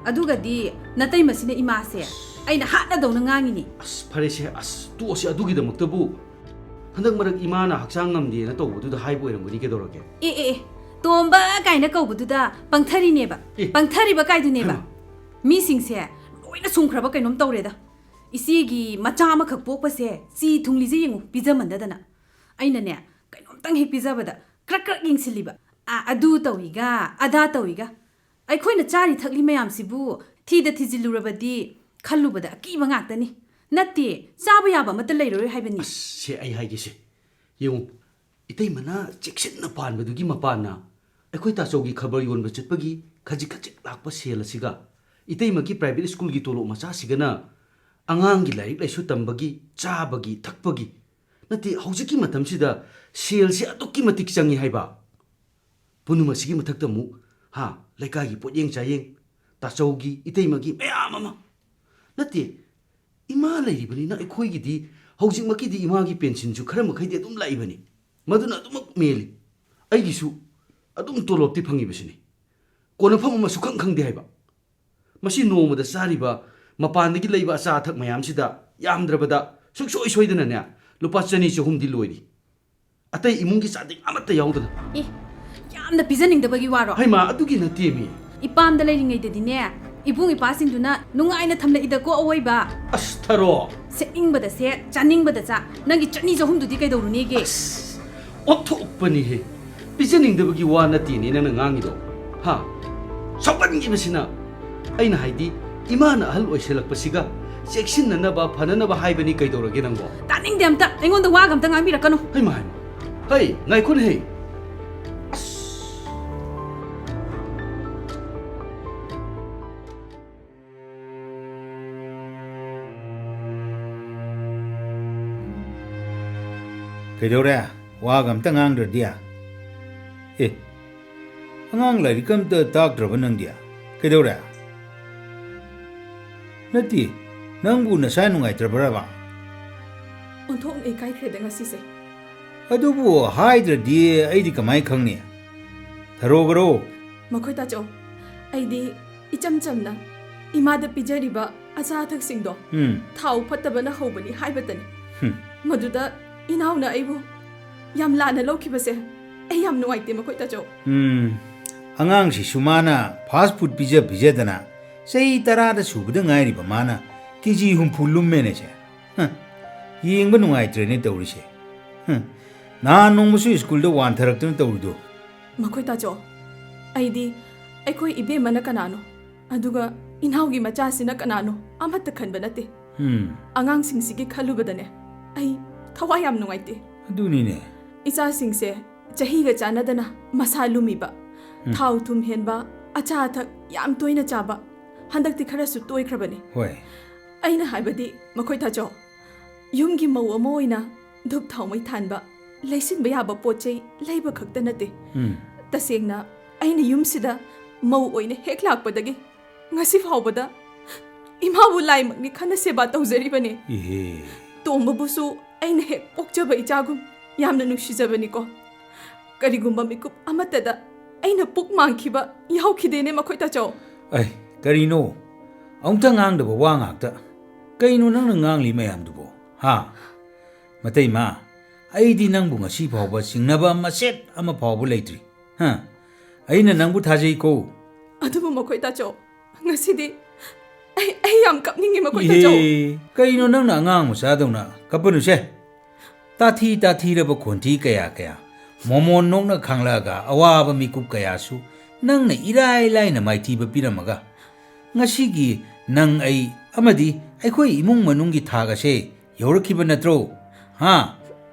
ꯑꯗꯨꯒꯗꯤ ꯅꯇꯩꯃꯁꯤꯅ ꯏꯃꯥꯁꯦ ꯑꯩꯅ ꯍꯥꯠꯅꯗꯧꯅ ꯉꯥꯡꯉꯤꯅꯤ꯫ ꯑꯁ, ꯐꯔꯦꯁꯦ, ꯑꯁ, ꯇꯣꯛꯑꯁꯤ꯫ ꯑꯗꯨꯒꯤꯗꯃꯛꯇꯕꯨ ꯍꯟꯗꯛ ꯃꯔꯛ ꯏꯃꯥꯅ ꯍꯛꯆꯥꯡ ꯉꯝꯗꯦꯅ ꯇꯧꯕꯗꯨꯗ ꯍꯥꯏꯕ ꯑꯣꯏꯔꯝꯒꯅꯤ꯫ ꯀꯩꯗꯧꯔꯒꯦ? ꯑꯦ ꯑꯦ ꯑꯦ, ꯇꯣꯝꯕ ꯀꯥꯏꯅ ꯀꯧꯕꯗꯨꯗ ꯄꯪꯊꯔꯤꯅꯦꯕ꯫ ꯑꯦ꯫ ꯄꯪꯊꯔꯤꯕ ꯀꯥꯏꯗꯨꯅꯦꯕ꯫ ꯍꯩꯃꯥ꯫ ꯃꯤꯁꯤꯡꯁꯦ ꯂꯣꯏꯅ ꯁꯨꯝꯈ꯭ꯔꯕ ꯀꯩꯅꯣꯝ ꯇꯧꯔꯦꯗ꯫ ꯏꯆꯦꯒꯤ ꯃꯆꯥ ꯑꯃꯈꯛ ꯄꯣꯛꯄꯁꯦ ꯆꯤ ꯊꯨꯡꯂꯤꯁꯦ ꯌꯦꯡꯉꯨ, ꯄꯤꯖꯃꯟꯗꯗꯅ꯫ ꯑꯩꯅꯅꯦ, ꯀꯩꯅꯣꯝꯇꯪ ꯍꯦꯛ ꯄꯤꯖꯕꯗ ꯀ꯭ꯔꯛ ꯀ꯭ꯔꯛ ꯌꯦꯡꯁꯤꯜꯂꯤꯕ꯫ ꯑꯥ, ꯑꯗꯨ ꯇꯧꯏꯒ ꯑꯗꯥ ꯇꯧꯏꯒ꯫ ꯑꯩꯈꯣꯏꯅ ꯆꯥꯔꯤ ꯊꯛꯂꯤ ꯃꯌꯥꯝꯁꯤꯕꯨ ꯊꯤꯗ ꯊꯤꯖꯤꯜꯂꯨꯔꯕꯗꯤ ꯈꯜꯂꯨꯕꯗ ꯑꯀꯤꯕ ꯉꯥꯛꯇꯅꯤ꯫ ꯅꯠꯇꯦ, ꯆꯥꯕ ꯌꯥꯕ ꯑꯃꯠꯇ ꯂꯩꯔꯔꯣꯏ ꯍꯥꯏꯕꯅꯤ꯫ ꯑꯁ, ꯁꯦ, ꯑꯩ ꯍꯥꯏꯒꯦꯁꯦ꯫ ꯌꯦꯡꯉꯨ, ꯏꯇꯩꯃꯅ ꯆꯦꯛꯁꯤꯟꯅ ꯄꯥꯟꯕꯗꯨꯒꯤ ꯃꯄꯥꯟꯅ ꯑꯩꯈꯣꯏ ꯇꯥꯆꯧꯒꯤ ꯈꯕꯔ ꯌꯣꯟꯕ ꯆꯠꯄꯒꯤ ꯈꯖꯤꯛ ꯈꯖꯤꯛ ꯂꯥꯛꯄ ꯁꯦꯜ ꯑꯁꯤꯒ ꯏꯇꯩꯃꯒꯤ ꯄ꯭ꯔꯥꯏꯚꯦꯠ ꯁ꯭ꯀꯨꯜꯒꯤ ꯇꯣꯂꯣꯞ ꯃꯆꯥꯁꯤꯒꯅ ꯑꯉꯥꯡꯒꯤ ꯂꯥꯏꯔꯤꯛ ꯂꯥꯏꯁꯨ ꯇꯝꯕꯒꯤ, ꯆꯥꯕꯒꯤ, ꯊꯛꯄꯒꯤ, ꯅꯠꯇꯦ, ꯍꯧꯖꯤꯛꯀꯤ ꯃꯇꯝꯁꯤꯗ ꯁꯦꯜꯁꯦ ꯑꯗꯨꯛꯀꯤ ꯃꯇꯤꯛ ꯆꯪꯉꯤ ꯍꯥꯏꯕ꯫ ꯄꯨꯝꯅꯃꯛꯁꯤꯒꯤ ꯃꯊꯛꯇ ꯑꯃꯨꯛ, ꯍꯥ, ꯂꯩꯀꯥꯏꯒꯤ ꯄꯣꯠꯌꯦꯡ ꯆꯥꯌꯦꯡ, ꯇꯥꯆꯧꯒꯤ, ꯏꯇꯩꯃꯒꯤ ꯃꯌꯥꯝ ꯑꯃ꯫ ꯅꯠꯇꯦ, ꯏꯃꯥ ꯂꯩꯔꯤꯕꯅꯤꯅ ꯑꯩꯈꯣꯏꯒꯤꯗꯤ ꯍꯧꯖꯤꯛꯃꯛꯀꯤꯗꯤ ꯏꯃꯥꯒꯤ ꯄꯦꯟꯁꯤꯟꯁꯨ ꯈꯔ ꯃꯈꯩꯗꯤ ꯑꯗꯨꯝ ꯂꯥꯛꯏꯕꯅꯤ꯫ ꯃꯗꯨꯅ ꯑꯗꯨꯃꯛ ꯃꯦꯜꯂꯤ꯫ ꯑꯩꯒꯤꯁꯨ ꯑꯗꯨꯝ ꯇꯣꯂꯣꯞꯇꯤ ꯐꯪꯉꯤꯕꯁꯤꯅꯤ꯫ ꯀꯣꯟꯅꯐꯝ ꯑꯃ ꯁꯨꯈꯪ ꯈꯪꯗꯦ ꯍꯥꯏꯕ꯫ ꯃꯁꯤ ꯅꯣꯡꯃꯗ ꯆꯥꯔꯤꯕ ꯃꯄꯥꯟꯗꯒꯤ ꯂꯩꯕ ꯑꯆꯥ ꯑꯊꯛ ꯃꯌꯥꯝꯁꯤꯗ ꯌꯥꯝꯗ꯭ꯔꯕꯗ ꯁꯨꯡꯁꯣꯏ ꯁꯣꯏꯗꯅꯅꯦ ꯂꯨꯄꯥ ꯆꯅꯤ ꯆꯍꯨꯝꯗꯤ ꯂꯣꯏꯔꯤ꯫ ꯑꯇꯩ ꯏꯃꯨꯡꯒꯤ ꯆꯥꯗꯤꯡ ꯑꯃꯠꯇ ꯌꯥꯎꯗꯅ꯫ ꯑꯦ, ꯌꯥꯝꯅ ꯄꯤꯖꯅꯤꯡꯗꯕꯒꯤ ꯋꯥꯔꯣ? ꯍꯩꯃꯥ, ꯑꯗꯨꯒꯤ ꯅꯠꯇꯦꯃꯤ꯫ ꯏꯄꯥꯝꯗ ꯂꯩꯔꯤꯉꯩꯗꯗꯤꯅꯦ, ꯏꯕꯨꯡ ꯏꯄꯥꯁꯤꯡꯗꯨꯅ ꯅꯨꯡꯉꯥꯏꯅ ꯊꯝꯂꯛꯏꯗꯀꯣ ꯑꯋꯣꯏꯕ꯫ ꯑꯁ, ꯊꯔꯣ! ꯁꯦꯠꯅꯤꯡꯕꯗ ꯁꯦꯠ, ꯆꯥꯅꯤꯡꯕꯗ ꯆꯥ, ꯅꯪꯒꯤ ꯆꯅꯤ ꯆꯍꯨꯝꯗꯨꯗꯤ ꯀꯩꯗꯧꯔꯨꯅꯦꯒꯦ? ꯑꯣꯟꯊꯣꯛꯄꯅꯤꯍꯦ꯫ ꯄꯤꯖꯅꯤꯡꯗꯕꯒꯤ ꯋꯥ ꯅꯠꯇꯦꯅꯦ ꯅꯪꯅ ꯉꯥꯡꯉꯤꯗꯣ꯫ ꯍꯥ? ꯁꯥꯎꯒꯟꯈꯤꯕꯁꯤꯅ꯫ ꯑꯩꯅ ꯍꯥꯏꯗꯤ, ꯏꯃꯥꯅ ꯑꯍꯜ ꯑꯣꯏꯁꯜꯂꯛꯄꯁꯤꯒ ꯆꯦꯛꯁꯤꯟꯅꯅꯕ, ꯐꯅꯅꯕ ꯍꯥꯏꯕꯅꯤ꯫ ꯀꯩꯗꯧꯔꯒꯦ ꯅꯪꯕꯣ? ꯇꯥꯅꯤꯡꯗꯦ ꯑꯝꯇ, ꯑꯩꯉꯣꯟꯗ ꯋꯥꯒ ꯑꯝꯇ ꯉꯥꯡꯕꯤꯔꯛꯀꯅꯨ꯫ ꯍꯩꯃꯥ, ꯍꯩꯃꯥ꯫ ꯍꯩ, ꯉꯥꯏꯈꯣꯅꯦꯍꯦ꯫ ꯑꯁ꯫ ꯀꯩꯗꯧꯔꯦ? ꯋꯥꯒ ꯑꯝꯇ ꯉꯥꯡꯗ꯭ꯔꯗꯤ? ꯑꯦ, ꯑꯉꯥꯡ ꯂꯥꯏꯔꯤꯛ ꯑꯝꯇ ꯇꯥꯛꯇ꯭ꯔꯕ ꯅꯪꯗꯤ? ꯀꯩꯗꯧꯔꯦ? ꯅꯠꯇꯦ, ꯅꯪꯕꯨ ꯅꯁꯥ ꯅꯨꯡꯉꯥꯏꯇ꯭ꯔꯕ꯭ꯔꯕ? ꯑꯣꯟꯊꯣꯛꯅ ꯏꯀꯥꯏꯈ꯭ꯔꯦꯗ ꯉꯁꯤꯁꯦ꯫ ꯑꯗꯨꯕꯨ ꯍꯥꯏꯗ꯭ꯔꯗꯤ ꯑꯩꯗꯤ ꯀꯃꯥꯏ ꯈꯪꯅꯤ? ꯊꯔꯣꯒꯔꯣ? ꯃꯈꯣꯏ ꯇꯥꯆꯧ, ꯑꯩꯗꯤ ꯏꯆꯝ ꯆꯝꯅ ꯏꯃꯥꯗ ꯄꯤꯖꯔꯤꯕ ꯑꯆꯥ ꯑꯊꯛꯁꯤꯡꯗꯣ ꯎꯝ ꯊꯥꯎ ꯐꯠꯇꯕꯅ ꯍꯧꯕꯅꯤ ꯍꯥꯏꯕꯇꯅꯤ꯫ ꯍꯨꯝ꯫ ꯃꯗꯨꯗ ꯏꯅꯥꯎꯅ ꯑꯩꯕꯨ ꯌꯥꯝ ꯂꯥꯟꯅ ꯂꯧꯈꯤꯕꯁꯦ ꯑꯩ ꯌꯥꯝ ꯅꯨꯡꯉꯥꯏꯇꯦ ꯃꯈꯣꯏ ꯇꯥꯆꯧ꯫ ꯎꯝ ꯑꯉꯥꯡꯁꯤꯁꯨ ꯃꯥꯅ ꯐꯥꯁ ꯐꯨꯗ ꯄꯤꯖ ꯄꯤꯖꯗꯅ ꯆꯍꯤ ꯇꯔꯥꯗ ꯁꯨꯕꯗ ꯉꯥꯏꯔꯤꯕ ꯃꯥꯅ ꯀꯦ ꯖꯤ ꯍꯨꯝꯐꯨ ꯂꯨꯝꯃꯦꯅꯦꯁꯦ꯫ ꯍ, ꯌꯦꯡꯕ ꯅꯨꯡꯉꯥꯏꯇ꯭ꯔꯦꯅꯦ ꯇꯧꯔꯤꯁꯦ꯫ ꯍ, ꯅꯍꯥꯟ ꯅꯣꯡꯃꯁꯨ ꯁ꯭ꯀꯨꯜꯗ ꯋꯥꯟꯊꯔꯛꯇꯅ ꯇꯧꯔꯤꯗꯣ꯫ ꯃꯈꯣꯏ ꯇꯥꯆꯧ, ꯑꯩꯗꯤ ꯑꯩꯈꯣꯏ ꯏꯕꯦꯝꯃꯅ ꯀꯅꯥꯅꯣ, ꯑꯗꯨꯒ ꯏꯅꯥꯎꯒꯤ ꯃꯆꯥꯁꯤꯅ ꯀꯅꯥꯅꯣ ꯑꯃꯠꯇ ꯈꯟꯕ ꯅꯠꯇꯦ꯫ ꯎꯝ ꯑꯉꯥꯡꯁꯤꯡꯁꯤꯒꯤ ꯈꯜꯂꯨꯕꯗꯅꯦ ꯑꯩ ꯊꯋꯥꯏ ꯌꯥꯝ ꯅꯨꯡꯉꯥꯏꯇꯦ꯫ ꯑꯗꯨꯅꯤꯅꯦ꯫ ꯏꯆꯥꯁꯤꯡꯁꯦ ꯆꯍꯤꯒ ꯆꯥꯟꯅꯗꯅ ꯃꯁꯥ ꯂꯨꯝꯃꯤꯕ, ꯎꯝ꯫ ꯊꯥꯎ ꯊꯨꯝ ꯍꯦꯟꯕ, ꯑꯆꯥ ꯑꯊꯛ ꯌꯥꯝ ꯇꯣꯏꯅ ꯆꯥꯕ, ꯍꯟꯗꯛꯇꯤ ꯈꯔꯁꯨ ꯇꯣꯏꯈ꯭ꯔꯕꯅꯤ꯫ ꯍꯣꯏ꯫ ꯑꯩꯅ ꯍꯥꯏꯕꯗꯤ ꯃꯈꯣꯏ ꯇꯥꯆꯧ, ꯌꯨꯝꯒꯤ ꯃꯧ ꯑꯃ ꯑꯣꯏꯅ ꯙꯨꯞ ꯊꯥꯎꯃꯩ ꯊꯥꯟꯕ, ꯂꯩꯁꯤꯟꯕ ꯌꯥꯕ ꯄꯣꯠ ꯆꯩ ꯂꯩꯕ ꯈꯛꯇ ꯅꯠꯇꯦ꯫ ꯎꯝ ꯇꯁꯦꯡꯅ ꯑꯩꯅ ꯌꯨꯝꯁꯤꯗ ꯃꯧ ꯑꯣꯏꯅ ꯍꯦꯛ ꯂꯥꯛꯄꯗꯒꯤ ꯉꯁꯤ ꯐꯥꯎꯕꯗ ꯏꯃꯥꯕꯨ ꯂꯥꯏꯃꯛꯅꯤ ꯈꯟꯅ ꯁꯦꯕꯥ ꯇꯧꯖꯔꯤꯕꯅꯤ꯫ ꯏꯍꯦ꯫ ꯇꯣꯝꯕꯕꯨꯁꯨ ꯑꯩꯅ ꯍꯦꯛ ꯄꯣꯛꯆꯕ ꯏꯆꯥꯒꯨꯝ ꯌꯥꯝꯅ ꯅꯨꯡꯁꯤꯖꯕꯅꯤꯀꯣ꯫ ꯀꯔꯤꯒꯨꯝꯕ ꯃꯤꯀꯨꯞ ꯑꯃꯠꯇꯗ ꯑꯩꯅ ꯄꯨꯛ ꯃꯥꯡꯈꯤꯕ ꯌꯥꯎꯈꯤꯗꯦꯅꯦ ꯃꯈꯣꯏ ꯇꯥꯆꯧ꯫ ꯑꯩ, ꯀꯔꯤꯅꯣ? ꯑꯃꯨꯛꯇ ꯉꯥꯡꯗꯕ ꯋꯥ ꯉꯥꯛꯇ꯫ ꯀꯩꯅꯣ ꯅꯪꯅ ꯉꯥꯡꯂꯤ ꯃꯌꯥꯝꯗꯨꯕꯣ? ꯍꯥ? ꯃꯇꯩꯃ, ꯑꯩꯗꯤ ꯅꯪꯕꯨ ꯉꯁꯤ ꯐꯥꯎꯕ ꯆꯤꯡꯅꯕ ꯃꯆꯦꯠ ꯑꯃ ꯐꯥꯎꯕ ꯂꯩꯇ꯭ꯔꯤ꯫ ꯍꯥ? ꯑꯩꯅ ꯅꯪꯕꯨ ꯊꯥꯖꯩꯀꯣ꯫ ꯑꯗꯨꯕꯨ ꯃꯈꯣꯏ ꯇꯥꯆꯧ, ꯉꯁꯤꯗꯤ ꯑꯩ, ꯑꯩ ꯌꯥꯝ ꯀꯞꯅꯤꯡꯉꯤ ꯃꯈꯣꯏ ꯇꯥꯆꯧ꯫ ꯏꯍꯦ, ꯀꯩꯅꯣ ꯅꯪꯅ ꯑꯉꯥꯡ ꯃꯆꯥꯗꯧꯅ ꯀꯞꯄꯅꯨꯁꯦ? ꯇꯥꯊꯤ ꯇꯥꯊꯤꯔꯕ ꯈꯣꯟꯊꯤ ꯀꯌꯥ ꯀꯌꯥ, ꯃꯣꯃꯣꯟ ꯅꯣꯛꯅ ꯈꯥꯡꯂꯛꯑꯒ ꯑꯋꯥꯕ ꯃꯤꯀꯨꯞ ꯀꯌꯥꯁꯨ ꯅꯪꯅ ꯏꯔꯥꯏ ꯂꯥꯏꯅ ꯃꯥꯏꯊꯤꯕ ꯄꯤꯔꯝꯃꯒ, ꯉꯁꯤꯒꯤ ꯅꯪ, ꯑꯩ ꯑꯃꯗꯤ ꯑꯩꯈꯣꯏ ꯏꯃꯨꯡ ꯃꯅꯨꯡꯒꯤ ꯊꯥꯛ ꯑꯁꯦ ꯌꯧꯔꯛꯈꯤꯕ ꯅꯠꯇ꯭ꯔꯣ? ꯍꯥ?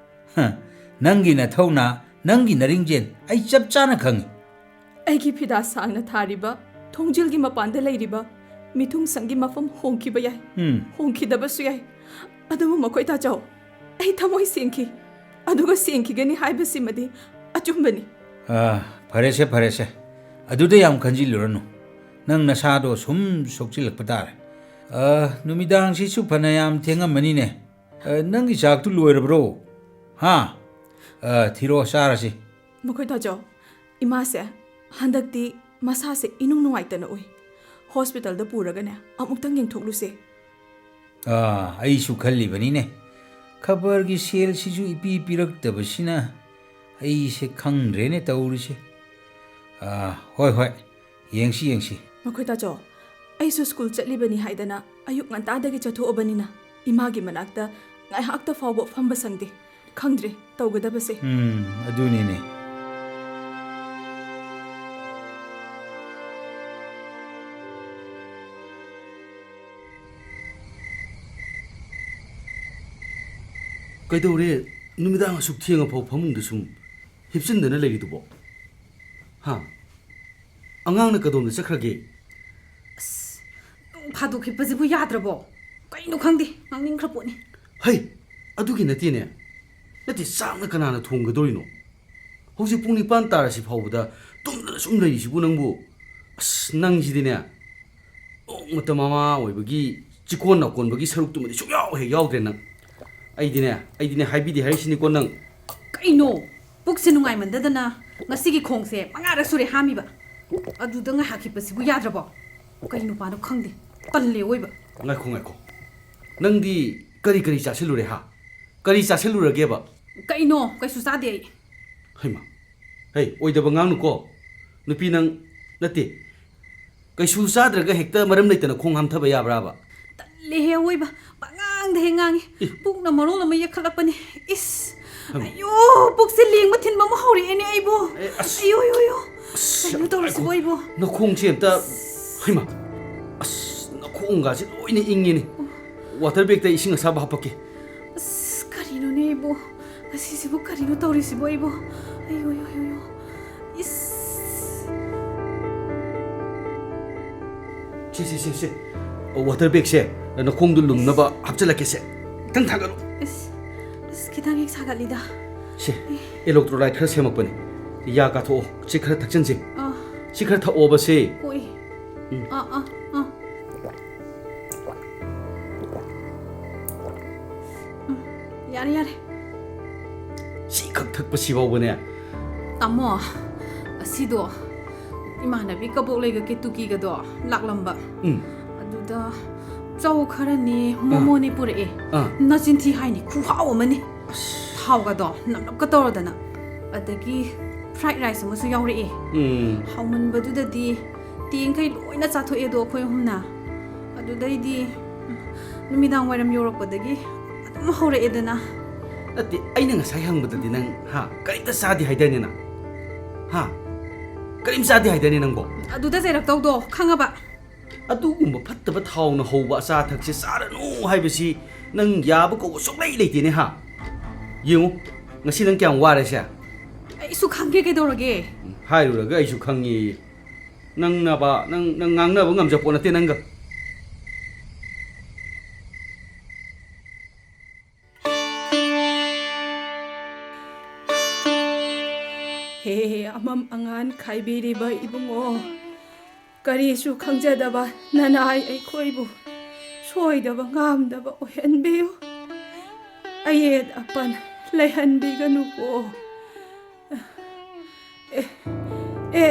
ꯍ, ꯅꯪꯒꯤ ꯅꯊꯧꯅꯥ, ꯅꯪꯒꯤ ꯅꯔꯤꯡꯖꯦꯜ ꯑꯩ ꯆꯞ ꯆꯥꯅ ꯈꯪꯉꯤ꯫ ꯑꯩꯒꯤ ꯐꯤꯗꯥ ꯁꯥꯡꯅ ꯊꯥꯔꯤꯕ ꯊꯣꯡꯖꯤꯜꯒꯤ ꯃꯄꯥꯟꯗ ꯂꯩꯔꯤꯕ ꯃꯤꯊꯨꯡꯁꯪꯒꯤ ꯃꯐꯝ ꯍꯣꯡꯈꯤꯕ ꯌꯥꯏ, ꯎꯝ꯫ ꯍꯣꯡꯈꯤꯗꯕꯁꯨ ꯌꯥꯏ꯫ ꯑꯗꯨꯕꯨ ꯃꯈꯣꯏ ꯇꯥꯆꯧ, ꯑꯩ ꯊꯃꯣꯏ ꯁꯦꯡꯈꯤ, ꯑꯗꯨꯒ ꯁꯦꯡꯈꯤꯒꯅꯤ ꯍꯥꯏꯕꯁꯤꯃꯗꯤ ꯑꯆꯨꯝꯕꯅꯤ꯫ ꯑ, ꯐꯔꯦꯁꯦ, ꯐꯔꯦꯁꯦ꯫ ꯑꯗꯨꯗ ꯌꯥꯝ ꯈꯟꯖꯤꯜꯂꯨꯔꯅꯨ꯫ ꯅꯪ ꯅꯁꯥꯗꯣ ꯁꯨꯝ ꯁꯣꯛꯆꯤꯜꯂꯛꯄ ꯇꯥꯔꯦ꯫ ꯑ, ꯅꯨꯃꯤꯗꯥꯡꯁꯤꯁꯨ ꯐꯅꯌꯥꯝ ꯊꯦꯡꯉꯝꯃꯅꯤꯅꯦ꯫ ꯑ, ꯅꯪꯒꯤ ꯆꯥꯛꯇꯨ ꯂꯣꯏꯔꯕ꯭ꯔꯣ? ꯍꯥ? ꯑ, ꯊꯤꯔꯣ, ꯆꯥꯔꯁꯤ꯫ ꯃꯈꯣꯏ ꯇꯥꯆꯧ, ꯏꯃꯥꯁꯦ ꯍꯟꯗꯛꯇꯤ ꯃꯁꯥꯁꯦ ꯏꯅꯨꯡ ꯅꯨꯡꯉꯥꯏꯇꯅ ꯎꯏ꯫ ꯍꯣꯁꯄꯤꯇꯥꯜꯗ ꯄꯨꯔꯒꯅꯦ, ꯑꯃꯨꯛꯇꯪ ꯌꯦꯡꯊꯣꯛꯂꯨꯁꯦ꯫ ꯑꯥ, ꯑꯩꯁꯨ ꯈꯜꯂꯤꯕꯅꯤꯅꯦ꯫ ꯈꯕꯔꯒꯤ ꯁꯦꯜꯁꯤꯁꯨ ꯏꯄꯤ ꯄꯤꯔꯛꯇꯕꯁꯤꯅ ꯑꯩꯁꯦ ꯈꯪꯗ꯭ꯔꯦꯅꯦ ꯇꯧꯔꯤꯁꯦ꯫ ꯑꯥ, ꯍꯣꯏ, ꯍꯣꯏ, ꯌꯦꯡꯁꯤ, ꯌꯦꯡꯁꯤ꯫ ꯃꯈꯣꯏ ꯇꯥꯆꯧ, ꯑꯩꯁꯨ ꯁ꯭ꯀꯨꯜ ꯆꯠꯂꯤꯕꯅꯤ ꯍꯥꯏꯗꯅ ꯑꯌꯨꯛ ꯉꯟꯇꯥꯗꯒꯤ ꯆꯠꯊꯣꯛꯑꯕꯅꯤꯅ ꯏꯃꯥꯒꯤ ꯃꯅꯥꯛꯇ ꯉꯥꯏꯍꯥꯛꯇ ꯐꯥꯎꯕ ꯐꯝꯕ ꯁꯪꯗꯦ꯫ ꯈꯪꯗ꯭ꯔꯦ ꯇꯧꯒꯗꯕꯁꯦ꯫ ꯎꯝ, ꯑꯗꯨꯅꯤꯅꯦ꯫ ꯀꯩꯗꯧꯔꯦ? ꯅꯨꯃꯤꯗꯥꯡ ꯑꯁꯨꯛ ꯊꯦꯡꯉꯐꯥꯎ ꯐꯃꯨꯡꯗ ꯁꯨꯝ ꯍꯤꯞꯆꯤꯟꯗꯅ ꯂꯩꯔꯤꯗꯨꯕꯣ? ꯍꯥ? ꯑꯉꯥꯡꯅ ꯀꯗꯣꯝꯗ ꯆꯠꯈ꯭ꯔꯒꯦ? ꯑꯁ, ꯅꯣꯡ ꯐꯥꯗꯣꯛ ꯍꯤꯞꯄꯁꯤꯕꯨ ꯌꯥꯗ꯭ꯔꯕꯣ? ꯀꯩꯅꯣ ꯈꯪꯗꯦ, ꯉꯥꯡꯅꯤꯡꯈ꯭ꯔ ꯄꯣꯠꯅꯤ꯫ ꯍꯩ, ꯑꯗꯨꯒꯤ ꯅꯠꯇꯦꯅꯦ꯫ ꯅꯠꯇꯦ, ꯆꯥꯛꯅ ꯀꯅꯥꯅ ꯊꯣꯡꯒꯗꯧꯔꯤꯅꯣ? ꯍꯧꯖꯤꯛ ꯄꯨꯡ ꯅꯤꯄꯥꯟ ꯇꯥꯔꯁꯤ ꯐꯥꯎꯕꯗ ꯇꯨꯝꯗꯅ ꯁꯨꯝ ꯂꯩꯔꯤꯁꯤꯕꯨ ꯅꯪꯕꯨ? ꯑꯁ, ꯅꯪꯁꯤꯗꯤꯅꯦ, ꯅꯣꯡꯃꯇ ꯃꯃꯥ ꯑꯣꯏꯕꯒꯤ ꯆꯤꯀꯣꯟ ꯅꯥꯀꯣꯟꯕꯒꯤ ꯁꯔꯨꯛꯇꯨꯃꯗꯤ ꯁꯨꯡꯌꯥꯎ ꯍꯦꯛ ꯌꯥꯎꯗ꯭ꯔꯦ ꯅꯪ꯫ ꯑꯩꯗꯤꯅꯦ, ꯑꯩꯗꯤꯅꯦ ꯍꯥꯏꯕꯤꯗꯦ ꯍꯥꯏꯔꯤꯁꯤꯅꯤꯀꯣ ꯅꯪ꯫ ꯀꯩꯅꯣ? ꯄꯨꯛꯁꯦ ꯅꯨꯡꯉꯥꯏꯃꯟꯗꯗꯅ ꯉꯁꯤꯒꯤ ꯈꯣꯡꯁꯦ ꯃꯉꯥꯔꯛ ꯁꯨꯔꯦ ꯍꯥꯝꯃꯤꯕ꯫ ꯑꯗꯨꯗ ꯉꯥꯏꯍꯥꯛ ꯍꯤꯞꯄꯁꯤꯕꯨ ꯌꯥꯗ꯭ꯔꯕꯣ? ꯀꯩ ꯅꯨꯄꯥꯅꯣ ꯈꯪꯗꯦ, ꯇꯜꯂꯦ ꯑꯣꯏꯕ꯫ ꯉꯥꯏꯈꯣ, ꯉꯥꯏꯈꯣ꯫ ꯅꯪꯗꯤ ꯀꯔꯤ ꯀꯔꯤ ꯆꯥꯁꯤꯜꯂꯨꯔꯦ, ꯍꯥ? ꯀꯔꯤ ꯆꯥꯁꯤꯜꯂꯨꯔꯒꯦꯕ? ꯀꯩꯅꯣ? ꯀꯩꯁꯨ ꯆꯥꯗꯦ ꯑꯩ꯫ ꯍꯩꯃ, ꯍꯩ, ꯑꯣꯏꯗꯕ ꯉꯥꯡꯅꯨꯀꯣ꯫ ꯅꯨꯄꯤ ꯅꯪ, ꯅꯠꯇꯦ, ꯀꯩꯁꯨ ꯆꯥꯗ꯭ꯔꯒ ꯍꯦꯛꯇ ꯃꯔꯝ ꯂꯩꯇꯅ ꯈꯣꯡ ꯍꯥꯝꯊꯕ ꯌꯥꯕ꯭ꯔꯥꯕ? ꯇꯜꯂꯦꯍꯦ ꯑꯋꯣꯏꯕ, ꯄꯉꯥꯡꯗ ꯍꯦꯛ ꯉꯥꯡꯉꯤ꯫ ꯏ꯫ ꯄꯨꯛꯅ ꯃꯔꯣꯜ ꯑꯃ ꯌꯦꯛꯈꯠꯂꯛꯄꯅꯦ꯫ ꯏꯁ! ꯍꯝ꯫ ꯑꯌꯣ! ꯄꯨꯛꯁꯦ ꯂꯦꯡꯕ ꯊꯤꯟꯕ ꯑꯃ ꯍꯧꯔꯛꯑꯦꯅꯦ ꯑꯩꯕꯨ꯫ ꯑꯦ, ꯑꯁ꯫ ꯑꯌꯣ, ꯑꯌꯣ, ꯑꯌꯣ! ꯑꯁ, ꯀꯩꯅꯣ ꯇꯧꯔꯤꯁꯤꯕꯣ ꯉꯥꯏꯈꯣ꯫ ꯑꯩꯕꯨ? ꯅꯈꯣꯡꯁꯦ ꯑꯝꯇ, ꯍꯩꯃ, ꯑꯁ, ꯅꯈꯣꯡꯒꯥꯁꯦ ꯂꯣꯏꯅ ꯏꯪꯉꯦꯅꯦ꯫ ꯋꯥꯇꯔ ꯕꯦꯒꯇ ꯏꯁꯤꯡ ꯑꯁꯥꯕ ꯍꯥꯞꯄꯛꯀꯦ꯫ ꯑꯁ, ꯀꯔꯤꯅꯣꯅꯦ ꯑꯩꯕꯨ? ꯉꯁꯤꯁꯤꯕꯨ ꯀꯔꯤꯅꯣ ꯇꯧꯔꯤꯁꯤꯕꯣ ꯑꯩꯕꯨ? ꯑꯌꯣ, ꯑꯌꯣ, ꯑꯌꯣ, ꯑꯌꯣ! ꯏꯁ! ꯁꯦ, ꯁꯦ, ꯁꯦ, ꯁꯦ꯫ ꯋꯥꯇꯔ ꯕꯦꯒꯁꯦ ꯅꯈꯣꯡꯗꯣ ꯂꯨꯝꯅꯕ ꯍꯥꯞꯆꯤꯜꯂꯛꯀꯦꯁꯦ꯫ ꯈꯤꯇꯪ ꯊꯥꯡꯒꯠꯂꯣ꯫ ꯏꯁ! ꯏꯁ, ꯈꯤꯇꯪ ꯍꯦꯛ ꯁꯥꯒꯠꯂꯤꯗ꯫ ꯁꯦ, ꯏꯂꯦꯛꯇ꯭ꯔꯣꯂꯥꯏꯠ ꯈꯔ ꯁꯦꯝꯃꯛꯄꯅꯦ꯫ ꯌꯥ ꯀꯥꯊꯣꯛꯑꯣ꯫ ꯁꯤ ꯈꯔ ꯊꯛꯆꯟꯁꯦ꯫ ꯑꯥ, ꯁꯤ ꯈꯔ ꯊꯛꯑꯣꯕ ꯁꯦ꯫ ꯍꯣꯏ꯫ ꯎꯝ꯫ ꯑꯥ, ꯑꯥ, ꯑꯥ꯫ ꯎꯝ, ꯌꯥꯔꯦ, ꯌꯥꯔꯦ꯫ ꯁꯤ ꯈꯛ ꯊꯛꯄꯁꯤ ꯐꯥꯎꯕꯅꯦ꯫ ꯇꯥꯃꯣ, ꯑꯁꯤꯗꯣ, ꯏꯃꯥꯟꯅꯕꯤ ꯀꯕꯣꯛꯂꯩꯒ ꯀꯦꯇꯨꯀꯤꯒꯗꯣ ꯂꯥꯛꯂꯝꯕ꯫ ꯎꯝ꯫ ꯑꯗꯨꯗ ꯆꯧ ꯈꯔꯅꯦ, ꯑꯥ꯫ ꯃꯣꯃꯣꯅꯦ ꯄꯨꯔꯛꯑꯦ꯫ ꯑꯥ꯫ ꯅꯆꯤꯟ ꯊꯤ ꯍꯥꯏꯅꯤ, ꯈꯨꯍꯥꯎ ꯑꯃꯅꯤ꯫ ꯑꯁ꯫ ꯊꯥꯎꯒꯗꯣ ꯅꯞꯅꯞꯀ ꯇꯧꯔꯗꯅ꯫ ꯑꯗꯒꯤ fried rice ꯑꯃꯁꯨ ꯌꯥꯎꯔꯛꯑꯦ꯫ ꯎꯝ꯫ ꯍꯥꯎꯃꯟꯕꯗꯨꯗꯗꯤ ꯇꯦꯡꯈꯩ ꯂꯣꯏꯅ ꯆꯥꯊꯣꯛꯑꯦꯗꯣ ꯑꯩꯈꯣꯏ ꯑꯍꯨꯝꯅ꯫ ꯑꯗꯨꯗꯩꯗꯤ ꯅꯨꯃꯤꯗꯥꯡ ꯋꯥꯏꯔꯝ ꯌꯧꯔꯛꯄꯗꯒꯤ ꯑꯗꯨꯝ ꯍꯧꯔꯛꯑꯦꯗꯅ꯫ ꯅꯠꯇꯦ, ꯑꯩꯅ ꯉꯁꯥꯏ ꯍꯪꯕꯗꯗꯤ ꯅꯪ, ꯍꯥ, ꯀꯔꯤꯝꯇ ꯆꯥꯗꯦ ꯍꯥꯏꯗꯥꯏꯅꯦ ꯅꯪ? ꯍꯥ? ꯀꯔꯤꯝ ꯆꯥꯗꯦ ꯍꯥꯏꯗꯥꯏꯅꯦ ꯅꯪꯕꯣ? ꯑꯗꯨꯗ ꯆꯩꯔꯛꯇꯧꯗꯣ ꯈꯪꯉꯕ? ꯑꯗꯨꯒꯨꯝꯕ ꯐꯠꯇꯕ ꯊꯥꯎꯅ ꯍꯧꯕ ꯑꯆꯥ ꯑꯊꯛꯁꯦ ꯆꯥꯔꯅꯨ ꯍꯥꯏꯕꯁꯤ ꯅꯪ ꯌꯥꯕ ꯀꯧꯕ ꯁꯨꯡꯂꯩ ꯂꯩꯇꯦꯅꯦ, ꯍꯥ? ꯌꯦꯡꯉꯨ, ꯉꯁꯤ ꯅꯪ ꯀꯌꯥꯝ ꯋꯥꯔꯦꯁꯦ? ꯑꯩꯁꯨ ꯈꯪꯒꯦ ꯀꯩꯗꯧꯔꯒꯦ? ꯍꯥꯏꯔꯨꯔꯒ ꯑꯩꯁꯨ ꯈꯪꯉꯦꯌꯦ꯫ ꯅꯪꯅꯕ, ꯅꯪ, ꯅꯪ ꯉꯥꯡꯅꯕ ꯉꯝꯖꯄꯣꯠ ꯅꯠꯇꯦ ꯅꯪꯒ꯫ ꯍꯦ, ꯑꯃꯝ ꯑꯉꯥꯟ ꯈꯥꯏꯕꯤꯔꯤꯕ ꯏꯕꯨꯡꯉꯣ, ꯀꯔꯤꯁꯨ ꯈꯪꯖꯗꯕ ꯅꯅꯥꯏ ꯑꯩꯈꯣꯏꯕꯨ ꯁꯣꯏꯗꯕ ꯉꯥꯝꯗꯕ ꯑꯣꯏꯍꯟꯕꯤꯌꯨ꯫ ꯑꯌꯦꯠ ꯑꯄꯟ ꯂꯩꯍꯟꯕꯤꯒꯅꯨꯀꯣ꯫ ꯑꯦ, ꯑꯦ,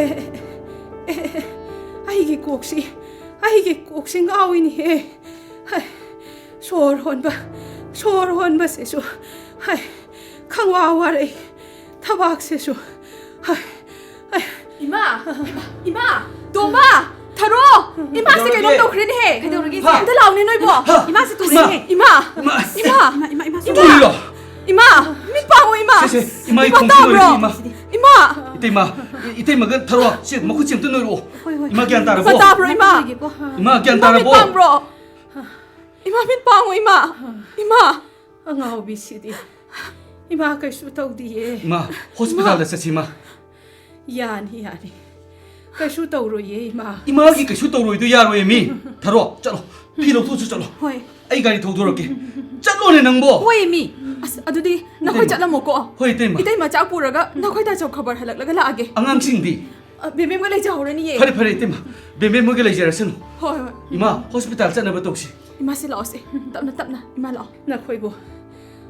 ꯑꯦ, ꯑꯦ, ꯑꯩꯒꯤ ꯀꯣꯛꯁꯤ, ꯑꯩꯒꯤ ꯀꯣꯛꯁꯤ ꯉꯥꯎꯏꯅꯦꯍꯦ꯫ ꯍꯥꯏ, ꯁꯣꯔ ꯍꯣꯟꯕ, ꯁꯣꯔ ꯍꯣꯟꯕꯁꯤꯁꯨ, ꯍꯥꯏ, ꯈꯪꯋꯥ ꯋꯥꯔꯛꯏ꯫ ꯊꯕꯥꯛꯁꯤꯁꯨ, ꯍꯥꯏ, ꯍꯥꯏ꯫ ꯏꯃꯥ! ꯏꯃꯥ! ꯏꯃꯥ! ꯇꯣꯝꯕ! ꯊꯔꯣ! ꯏꯃꯥꯁꯦ ꯀꯩꯅꯣꯝ ꯀꯩꯗꯧꯔꯒꯦ? ꯇꯧꯈ꯭ꯔꯦꯅꯦꯍꯦ! ꯀꯩꯗꯧꯔꯒꯦ, ꯏꯆꯦ? ꯍꯥ! ꯑꯝꯇ ꯂꯥꯛꯑꯣꯅꯦ ꯅꯣꯏꯕꯣ! ꯍꯥ! ꯏꯃꯥꯁꯦ ꯇꯨꯔꯦꯅꯦ! ꯏꯃꯥ! ꯏꯃꯥ! ꯏꯃꯥ! ꯏꯃꯥ, ꯏꯃꯥ, ꯏꯃꯥ, ꯏꯃꯥ! ꯇꯨꯔꯤꯔꯣ? ꯏꯃꯥ! ꯃꯤꯠ ꯄꯥꯡꯉꯣ, ꯏꯃꯥ! ꯁꯦ, ꯁꯦ, ꯏꯃꯥ, ꯏꯃꯥ, ꯏꯈꯣꯡ ꯇꯥꯕ꯭ꯔꯣ? ꯇꯨꯔꯤꯅꯦ, ꯏꯃꯥ! ꯏꯃꯥ! ꯏꯇꯩꯃ, ꯏ-, ꯏꯇꯩꯃꯒ ꯊꯔꯣ, ꯁꯤ ꯃꯈꯨꯠꯁꯦ ꯑꯝꯇ ꯅꯣꯏꯔꯛꯑꯣ꯫ ꯍꯣꯏ, ꯍꯣꯏ. ꯏꯃꯥ ꯒ꯭ꯌꯥꯟ ꯇꯥꯔꯕꯣ? ꯏꯃꯥ ꯇꯥꯕ꯭ꯔꯣ, ꯏꯃꯥ? ꯏꯃꯥ ꯒ꯭ꯌꯥꯟ ꯏꯃꯥ ꯃꯤꯠ ꯇꯥꯔꯕꯣ? ꯄꯥꯡꯕ꯭ꯔꯣ? ꯏꯃꯥ ꯃꯤꯠ ꯄꯥꯡꯉꯣ, ꯏꯃꯥ! ꯏꯃꯥ! ꯑꯉꯥꯎꯕꯤꯁꯤꯗꯤ꯫ ꯏꯃꯥ ꯀꯩꯁꯨ ꯇꯧꯗꯤꯌꯦ꯫ ꯏꯃꯥ, ꯍꯣꯁꯄꯤꯇꯥꯜꯗ ꯏꯃꯥ! ꯆꯠꯁꯤ, ꯏꯃꯥ꯫ ꯌꯥꯅꯤ, ꯌꯥꯅꯤ꯫ ꯀꯩꯁꯨ ꯇꯧꯔꯣꯏꯌꯦ, ꯏꯃꯥ꯫ ꯏꯃꯥꯒꯤ ꯀꯩꯁꯨ ꯇꯧꯔꯣꯏꯗꯣ ꯌꯥꯔꯣꯏꯌꯦ, ꯃꯤ꯫ ꯊꯔꯣ, ꯆꯠꯂꯣ꯫ ꯐꯤ ꯂꯧꯊꯣꯛꯑꯁꯨ ꯆꯠꯂꯣ꯫ ꯍꯣꯏ꯫ ꯑꯩ ꯒꯥꯔꯤ ꯊꯧꯗꯣꯔꯛꯀꯦ꯫ ꯆꯠꯂꯣꯅꯦ ꯅꯪꯕꯣ꯫ ꯍꯣꯏ, ꯃꯤ꯫ ꯑꯁ, ꯑꯗꯨꯗꯤ ꯅꯈꯣꯏ ꯏꯇꯩꯃ꯫ ꯆꯠꯂꯝꯃꯣꯀꯣ꯫ ꯍꯣꯏ, ꯏꯇꯩꯃ꯫ ꯏꯇꯩꯃ ꯆꯥꯛ ꯄꯨꯔꯒ ꯅꯈꯣꯏ ꯇꯥꯆꯧ ꯈꯕꯔ ꯍꯜꯂꯛꯂꯒ ꯂꯥꯛꯑꯒꯦ꯫ ꯑꯉꯥꯡꯁꯤꯡꯗꯤ? ꯑ, ꯕꯦꯝꯕꯦꯝꯒ ꯂꯩꯖꯍꯧꯔꯅꯤꯌꯦ꯫ ꯐꯔꯦ, ꯐꯔꯦ, ꯏꯇꯩꯃ꯫ ꯕꯦꯝꯕꯦꯝ ꯃꯣꯏꯒ ꯂꯩꯖꯔꯁꯅꯨ꯫ ꯍꯣꯏ, ꯍꯣꯏ꯫ ꯏꯃꯥ, ꯍꯣꯁꯄꯤꯇꯥꯜ ꯆꯠꯅꯕ ꯇꯧꯁꯤ꯫ ꯏꯃꯥꯁꯦ ꯂꯥꯛꯑꯣꯁꯦ꯫ ꯇꯞꯅ, ꯇꯞꯅ꯫ ꯏꯃꯥ ꯂꯥꯛꯑꯣ꯫ ꯅꯈꯣꯏꯕꯨ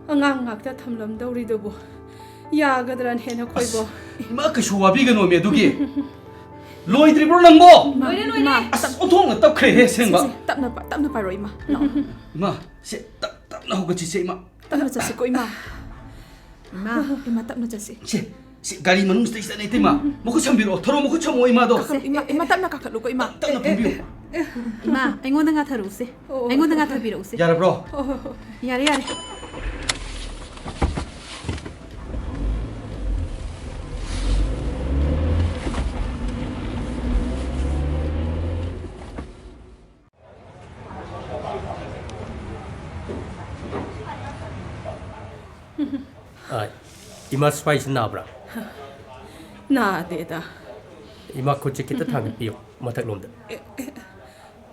ꯑꯉꯥꯡ ꯉꯥꯛꯇ ꯊꯝꯂꯝꯗꯧꯔꯤꯗꯨꯕꯨ ꯌꯥꯒꯗ꯭ꯔꯅꯦ ꯅꯈꯣꯏꯕꯣ? ꯏꯃꯥ, ꯀꯩꯁꯨ ꯋꯥꯕꯤꯒꯅꯣꯃꯦ ꯑꯗꯨꯒꯤ꯫ ꯂꯣꯏꯗ꯭ꯔꯤꯕ꯭ꯔꯣ ꯅꯪꯕꯣ? ꯂꯣꯏꯔꯦ, ꯂꯣꯏꯔꯦ꯫ ꯏꯃꯥ, ꯑꯁ, ꯑꯣꯟꯊꯣꯛꯅ ꯇꯞꯈ꯭ꯔꯦꯍꯦ, ꯑꯁꯦꯡꯕ꯫ ꯁꯦ, ꯁꯦ, ꯇꯞꯅ ꯄꯥ-, ꯇꯞꯅ ꯄꯥꯏꯔꯣ, ꯏꯃꯥ꯫ ꯂꯥꯛꯑꯣ꯫ ꯏꯃꯥ, ꯁꯦ, ꯇꯞ-, ꯇꯞꯅ ꯍꯧꯒꯠꯁꯤꯁꯦ, ꯏꯃꯥ꯫ ꯇꯞꯅ ꯆꯠꯁꯤꯀꯣ, ꯏꯃꯥ꯫ ꯏꯃꯥ꯫ ꯏꯃꯥ, ꯇꯞꯅ ꯆꯠꯁꯤ꯫ ꯁꯦ, ꯁꯦ, ꯒꯥꯔꯤ ꯃꯅꯨꯡꯁꯤꯗ ꯆꯠꯅꯩ, ꯏꯇꯩꯃ꯫ ꯃꯈꯨꯠ ꯁꯝꯕꯤꯔꯛꯑꯣ, ꯊꯔꯣ ꯃꯈꯨꯠ ꯁꯝꯃꯣ, ꯏꯃꯥꯗꯣ꯫ ꯏꯃꯥ, ꯏꯃꯥ, ꯇꯞꯅ ꯀꯥꯈꯠꯂꯨꯀꯣ, ꯏꯃꯥ꯫ ꯇꯞ-, ꯇꯞꯅ ꯐꯝꯕꯤꯌꯨ꯫ ꯏꯃꯥ, ꯑꯩꯉꯣꯟꯗ ꯉꯥꯊꯔꯨꯁꯦ꯫ ꯑꯣ, ꯑꯩꯉꯣꯟꯗ ꯉꯥꯊꯕꯤꯔꯛꯎꯁꯦ꯫ ꯌꯥꯔꯕ꯭ꯔꯣ? ꯍꯣꯏ, ꯍꯣꯏ, ꯍꯣꯏ꯫ ꯌꯥꯔꯦ, ꯌꯥꯔꯦ꯫ ꯑ, ꯏꯃꯥ, ꯁ꯭ꯋꯥꯏꯁꯤ ꯅꯥꯕ꯭ꯔꯥ? ꯅꯥꯗꯦꯗ꯫ ꯏꯃꯥ, ꯈꯨꯠꯁꯦ ꯈꯤꯇ ꯊꯥꯡꯒꯠꯄꯤꯌꯨ, ꯃꯊꯛꯂꯣꯝꯗ꯫ ꯑꯦ, ꯑꯦ,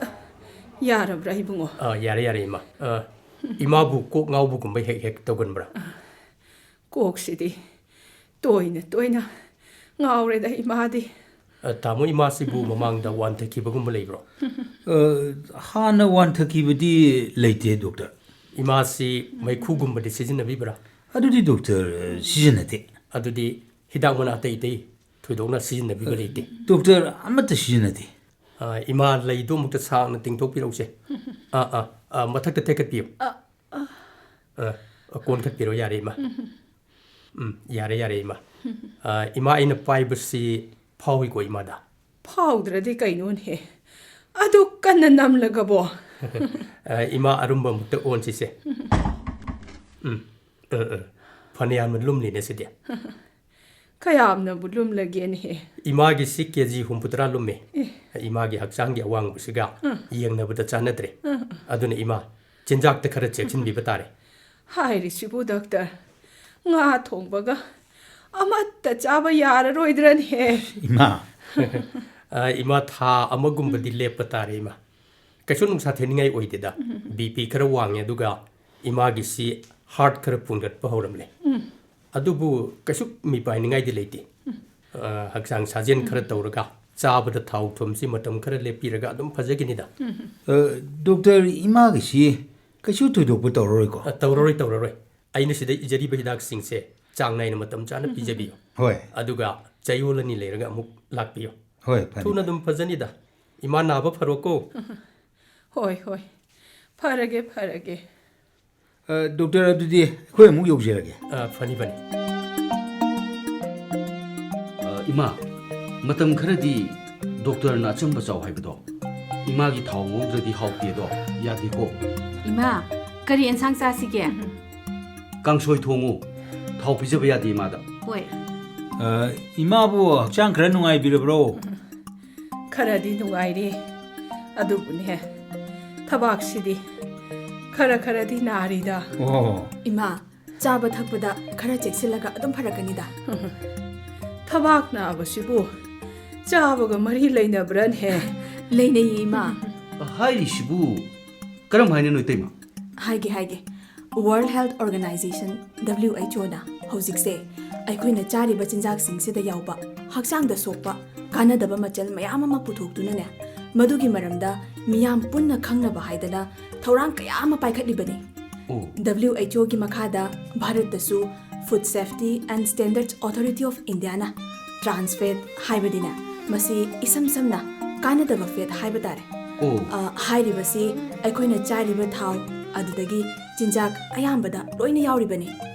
ꯑ, ꯌꯥꯔꯕ꯭ꯔꯥ, ꯏꯕꯨꯡꯉꯣ? ꯑ, ꯌꯥꯔꯦ, ꯌꯥꯔꯦ, ꯏꯃꯥ꯫ ꯑ, ꯏꯃꯥꯕꯨ ꯀꯣꯛ ꯉꯥꯎꯕꯒꯨꯝꯕ ꯍꯦꯛ ꯍꯦꯛ ꯇꯧꯒꯟꯕ꯭ꯔꯥ? ꯀꯣꯛꯁꯤꯗꯤ ꯇꯣꯏꯅ ꯇꯣꯏꯅ ꯉꯥꯎꯔꯦꯗ ꯏꯃꯥꯗꯤ꯫ ꯑ, ꯇꯥꯃꯣ, ꯏꯃꯥꯁꯤꯕꯨ ꯃꯃꯥꯡꯗ ꯋꯥꯟꯊꯈꯤꯕꯒꯨꯝꯕ ꯂꯩꯕ꯭ꯔꯣ? ꯑ, ꯍꯥꯟꯅ ꯋꯥꯟꯊꯈꯤꯕꯗꯤ ꯂꯩꯇꯦ, ꯗꯣꯛꯇꯔ꯫ ꯏꯃꯥꯁꯤ ꯃꯩꯈꯨꯒꯨꯝꯕꯗꯤ ꯁꯤꯖꯤꯟꯅꯕꯤꯕ꯭ꯔꯥ? ꯑꯗꯨꯗꯤ, ꯗꯣꯛꯇꯔ, ꯁꯤꯖꯤꯟꯅꯗꯦ꯫ ꯑꯗꯨꯗꯤ ꯍꯤꯗꯥꯛ ꯃꯅꯥ ꯑꯇꯩ ꯑꯇꯩ ꯊꯣꯏꯗꯣꯛꯅ ꯁꯤꯖꯤꯟꯅꯕꯤꯕ ꯂꯩꯇꯦ? ꯗꯣꯛꯇꯔ, ꯑꯃꯠꯇ ꯁꯤꯖꯤꯟꯅꯗꯦ꯫ ꯑ, ꯏꯃꯥ, ꯂꯩꯗꯣ ꯑꯃꯨꯛꯇ ꯁꯥꯡꯅ ꯇꯤꯡꯊꯣꯛꯄꯤꯔꯛꯎꯁꯦ꯫ ꯑꯥ, ꯑꯥ, ꯑꯥ, ꯃꯊꯛꯇ ꯊꯦꯛꯀꯠꯄꯤꯌꯨ꯫ ꯑ, ꯑ꯫ ꯑ, ꯑ, ꯀꯣꯟꯈꯠꯄꯤꯔꯣ, ꯌꯥꯔꯦ, ꯏꯃꯥ꯫ ꯎꯝ, ꯌꯥꯔꯦ, ꯌꯥꯔꯦ, ꯏꯃꯥ꯫ ꯑ, ꯏꯃꯥ, ꯑꯩꯅ ꯄꯥꯏꯕꯁꯤ ꯐꯥꯎꯏꯀꯣ ꯏꯃꯥꯗ? ꯐꯥꯎꯗ꯭ꯔꯗꯤ ꯀꯩꯅꯣꯅꯦꯍꯦ? ꯑꯗꯨ ꯀꯟꯅ ꯅꯝꯂꯒꯕꯣ? ꯑ, ꯏꯃꯥ, ꯑꯔꯨꯝꯕ ꯑꯃꯨꯛꯇ ꯑꯣꯟꯁꯤꯁꯦ꯫ ꯎꯝ, ꯑ, ꯑ, ꯐꯅꯌꯥꯝꯅ ꯂꯨꯝꯂꯤꯅꯦ ꯁꯤꯗꯤ꯫ ꯀꯌꯥꯝꯅꯕꯨ ꯂꯨꯝꯂꯒꯦꯅꯦꯍꯦ? ꯏꯃꯥꯒꯤꯁꯤ ꯀꯦ ꯖꯤ ꯍꯨꯝꯐꯨꯇꯔꯥ ꯂꯨꯝꯃꯦ꯫ ꯑꯦ꯫ ꯏꯃꯥꯒꯤ ꯍꯛꯆꯥꯡꯒꯤ ꯑꯋꯥꯡꯕꯁꯤꯒ ꯑ꯫ ꯌꯦꯡꯅꯕꯗ ꯆꯥꯟꯅꯗ꯭ꯔꯦ꯫ ꯑ, ꯑ꯫ ꯑꯗꯨꯅ ꯏꯃꯥ, ꯆꯤꯟꯖꯥꯛꯇ ꯈꯔ ꯆꯦꯛꯁꯤꯟꯕꯤꯕ ꯇꯥꯔꯦ꯫ ꯍꯥꯏꯔꯤꯁꯤꯕꯨ, ꯗꯥꯛꯇꯔ, ꯉꯥ ꯊꯣꯡꯕꯒ ꯑꯃꯠꯇ ꯆꯥꯕ ꯌꯥꯔꯔꯣꯏꯗ꯭ꯔꯅꯦꯍꯦ? ꯏꯃꯥ꯫ ꯑ, ꯏꯃꯥ, ꯊꯥ ꯑꯃꯒꯨꯝꯕꯗꯤ ꯂꯦꯞꯄ ꯇꯥꯔꯦ, ꯏꯃꯥ꯫ ꯀꯩꯁꯨ ꯅꯨꯡꯁꯥ ꯊꯦꯡꯅꯤꯡꯉꯥꯏ ꯑꯣꯏꯗꯦꯗ꯫ ꯎꯝ꯫ ꯕꯤ ꯄꯤ ꯈꯔ ꯋꯥꯡꯉꯦ, ꯑꯗꯨꯒ ꯏꯃꯥꯒꯤꯁꯤ ꯍꯥꯔꯠ ꯈꯔ ꯄꯨꯟꯒꯠꯄ ꯍꯧꯔꯝꯂꯦ꯫ ꯎꯝ꯫ ꯑꯗꯨꯕꯨ ꯀꯩꯁꯨ ꯃꯤꯄꯥꯏꯅꯤꯡꯉꯥꯏꯗꯤ ꯂꯩꯇꯦ꯫ ꯎꯝ꯫ ꯑ, ꯍꯛꯆꯥꯡ ꯁꯥꯖꯦꯜ ꯈꯔ ꯎꯝ꯫ ꯇꯧꯔꯒ, ꯆꯥꯕꯗ ꯊꯥꯎ ꯊꯨꯝꯁꯤ ꯃꯇꯝ ꯈꯔ ꯂꯦꯞꯄꯤꯔꯒ ꯑꯗꯨꯝ ꯐꯖꯒꯅꯤꯗ꯫ ꯎꯝ꯫ ꯑ, ꯗꯣꯛꯇꯔ, ꯏꯃꯥꯒꯤꯁꯤ ꯀꯩꯁꯨ ꯊꯣꯏꯗꯣꯛꯄ ꯇꯧꯔꯔꯣꯏꯀꯣ? ꯑ, ꯇꯧꯔꯔꯣꯏ, ꯇꯧꯔꯔꯣꯏ꯫ ꯑꯩꯅ ꯁꯤꯗ ꯏꯖꯔꯤꯕ ꯍꯤꯗꯥꯛꯁꯤꯡꯁꯦ ꯆꯥꯡ ꯅꯥꯏꯅ ꯃꯇꯝ ꯆꯥꯅ ꯄꯤꯖꯕꯤꯌꯨ꯫ ꯍꯣꯏ꯫ ꯑꯗꯨꯒ ꯆꯌꯣꯜ ꯑꯅꯤ ꯂꯩꯔꯒ ꯑꯃꯨꯛ ꯂꯥꯛꯄꯤꯌꯨ꯫ ꯍꯣꯏ, ꯐꯅꯤ꯫ ꯊꯨꯅ ꯑꯗꯨꯝ ꯐꯖꯅꯤꯗ꯫ ꯏꯃꯥ ꯅꯥꯕ ꯐꯔꯣꯀꯣ꯫ ꯍꯣꯏ, ꯍꯣꯏ꯫ ꯐꯔꯒꯦ, ꯐꯔꯒꯦ꯫ ꯑ, ꯗꯣꯛꯇꯔ, ꯑꯗꯨꯗꯤ ꯑꯩꯈꯣꯏ ꯑꯃꯨꯛ ꯌꯧꯖꯔꯒꯦ꯫ ꯑ, ꯐꯅꯤ, ꯐꯅꯤ꯫ ꯑ, ꯏꯃꯥ, ꯃꯇꯝ ꯈꯔꯗꯤ ꯗꯣꯛꯇꯔꯅ ꯑꯆꯝꯕ ꯆꯥꯎ ꯍꯥꯏꯕꯗꯣ, ꯏꯃꯥꯒꯤ ꯊꯥꯎ ꯉꯧꯗ꯭ꯔꯗꯤ ꯍꯥꯎꯇꯦꯗꯣ, ꯌꯥꯗꯦꯀꯣ꯫ ꯏꯃꯥ, ꯀꯔꯤ ꯑꯦꯟꯁꯥꯡ ꯆꯥꯁꯤꯒꯦ? ꯀꯥꯡꯁꯣꯏ ꯊꯣꯡꯉꯨ, ꯊꯥꯎ ꯄꯤꯖꯕ ꯌꯥꯗꯦ ꯏꯃꯥꯗ꯫ ꯍꯣꯏ꯫ ꯑ, ꯏꯃꯥꯕꯨ ꯍꯛꯆꯥꯡ ꯈꯔ ꯅꯨꯡꯉꯥꯏꯕꯤꯔꯕ꯭ꯔꯣ? ꯈꯔꯗꯤ ꯅꯨꯡꯉꯥꯏꯔꯤ꯫ ꯑꯗꯨꯕꯨꯅꯦ, ꯊꯕꯥꯛꯁꯤꯗꯤ ꯈꯔ ꯈꯔꯗꯤ ꯅꯥꯔꯤꯗ꯫ ꯑꯣ꯫ ꯏꯃꯥ, ꯆꯥꯕ ꯊꯛꯄꯗ ꯈꯔ ꯆꯦꯛꯁꯤꯜꯂꯒ ꯑꯗꯨꯝ ꯐꯔꯛꯀꯅꯤꯗ꯫ ꯊꯕꯥꯛ ꯅꯥꯕꯁꯤꯕꯨ ꯆꯥꯕꯒ ꯃꯔꯤ ꯂꯩꯅꯕ꯭ꯔꯅꯦ? ꯂꯩꯅꯩꯌꯦ, ꯏꯃꯥ꯫ ꯍꯥꯏꯔꯤꯁꯤꯕꯨ ꯀꯔꯝ ꯍꯥꯏꯅꯅꯣ, ꯏꯇꯩꯃ? ꯍꯥꯏꯒꯦ, ꯍꯥꯏꯒꯦ꯫ World Health Organization, W H O ꯅ ꯍꯧꯖꯤꯛꯁꯦ ꯑꯩꯈꯣꯏꯅ ꯆꯥꯔꯤꯕ ꯆꯤꯟꯖꯥꯛꯁꯤꯡꯁꯤꯗ ꯌꯥꯎꯕ ꯍꯛꯆꯥꯡꯗ ꯁꯣꯛꯄ ꯀꯥꯟꯅꯗꯕ ꯃꯆꯜ ꯃꯌꯥꯝ ꯑꯃ ꯄꯨꯊꯣꯛꯇꯨꯅꯅꯦ, ꯃꯗꯨꯒꯤ ꯃꯔꯝꯗ ꯃꯤꯌꯥꯝ ꯄꯨꯟꯅ ꯈꯪꯅꯕ ꯍꯥꯏꯗꯅ ꯊꯧꯔꯥꯡ ꯀꯌꯥ ꯑꯃ ꯄꯥꯏꯈꯠꯂꯤꯕꯅꯤ꯫ ꯑꯣ꯫ W H O ꯒꯤ ꯃꯈꯥꯗ ꯚꯥꯔꯠꯇꯁꯨ Food Safety and Standards Authority of India ꯅ trans fat ꯍꯥꯏꯕꯗꯤꯅꯦ, ꯃꯁꯤ ꯏꯁꯝ ꯁꯝꯅ ꯀꯥꯟꯅꯗꯕ fat ꯍꯥꯏꯕ ꯇꯥꯔꯦ꯫ ꯑꯣ꯫ ꯑ, ꯍꯥꯏꯔꯤꯕꯁꯤ ꯑꯩꯈꯣꯏꯅ ꯆꯥꯔꯤꯕ ꯊꯥꯎ, ꯑꯗꯨꯗꯒꯤ ꯆꯤꯟꯖꯥꯛ ꯑꯌꯥꯝꯕꯗ ꯂꯣꯏꯅ ꯌꯥꯎꯔꯤꯕꯅꯤ꯫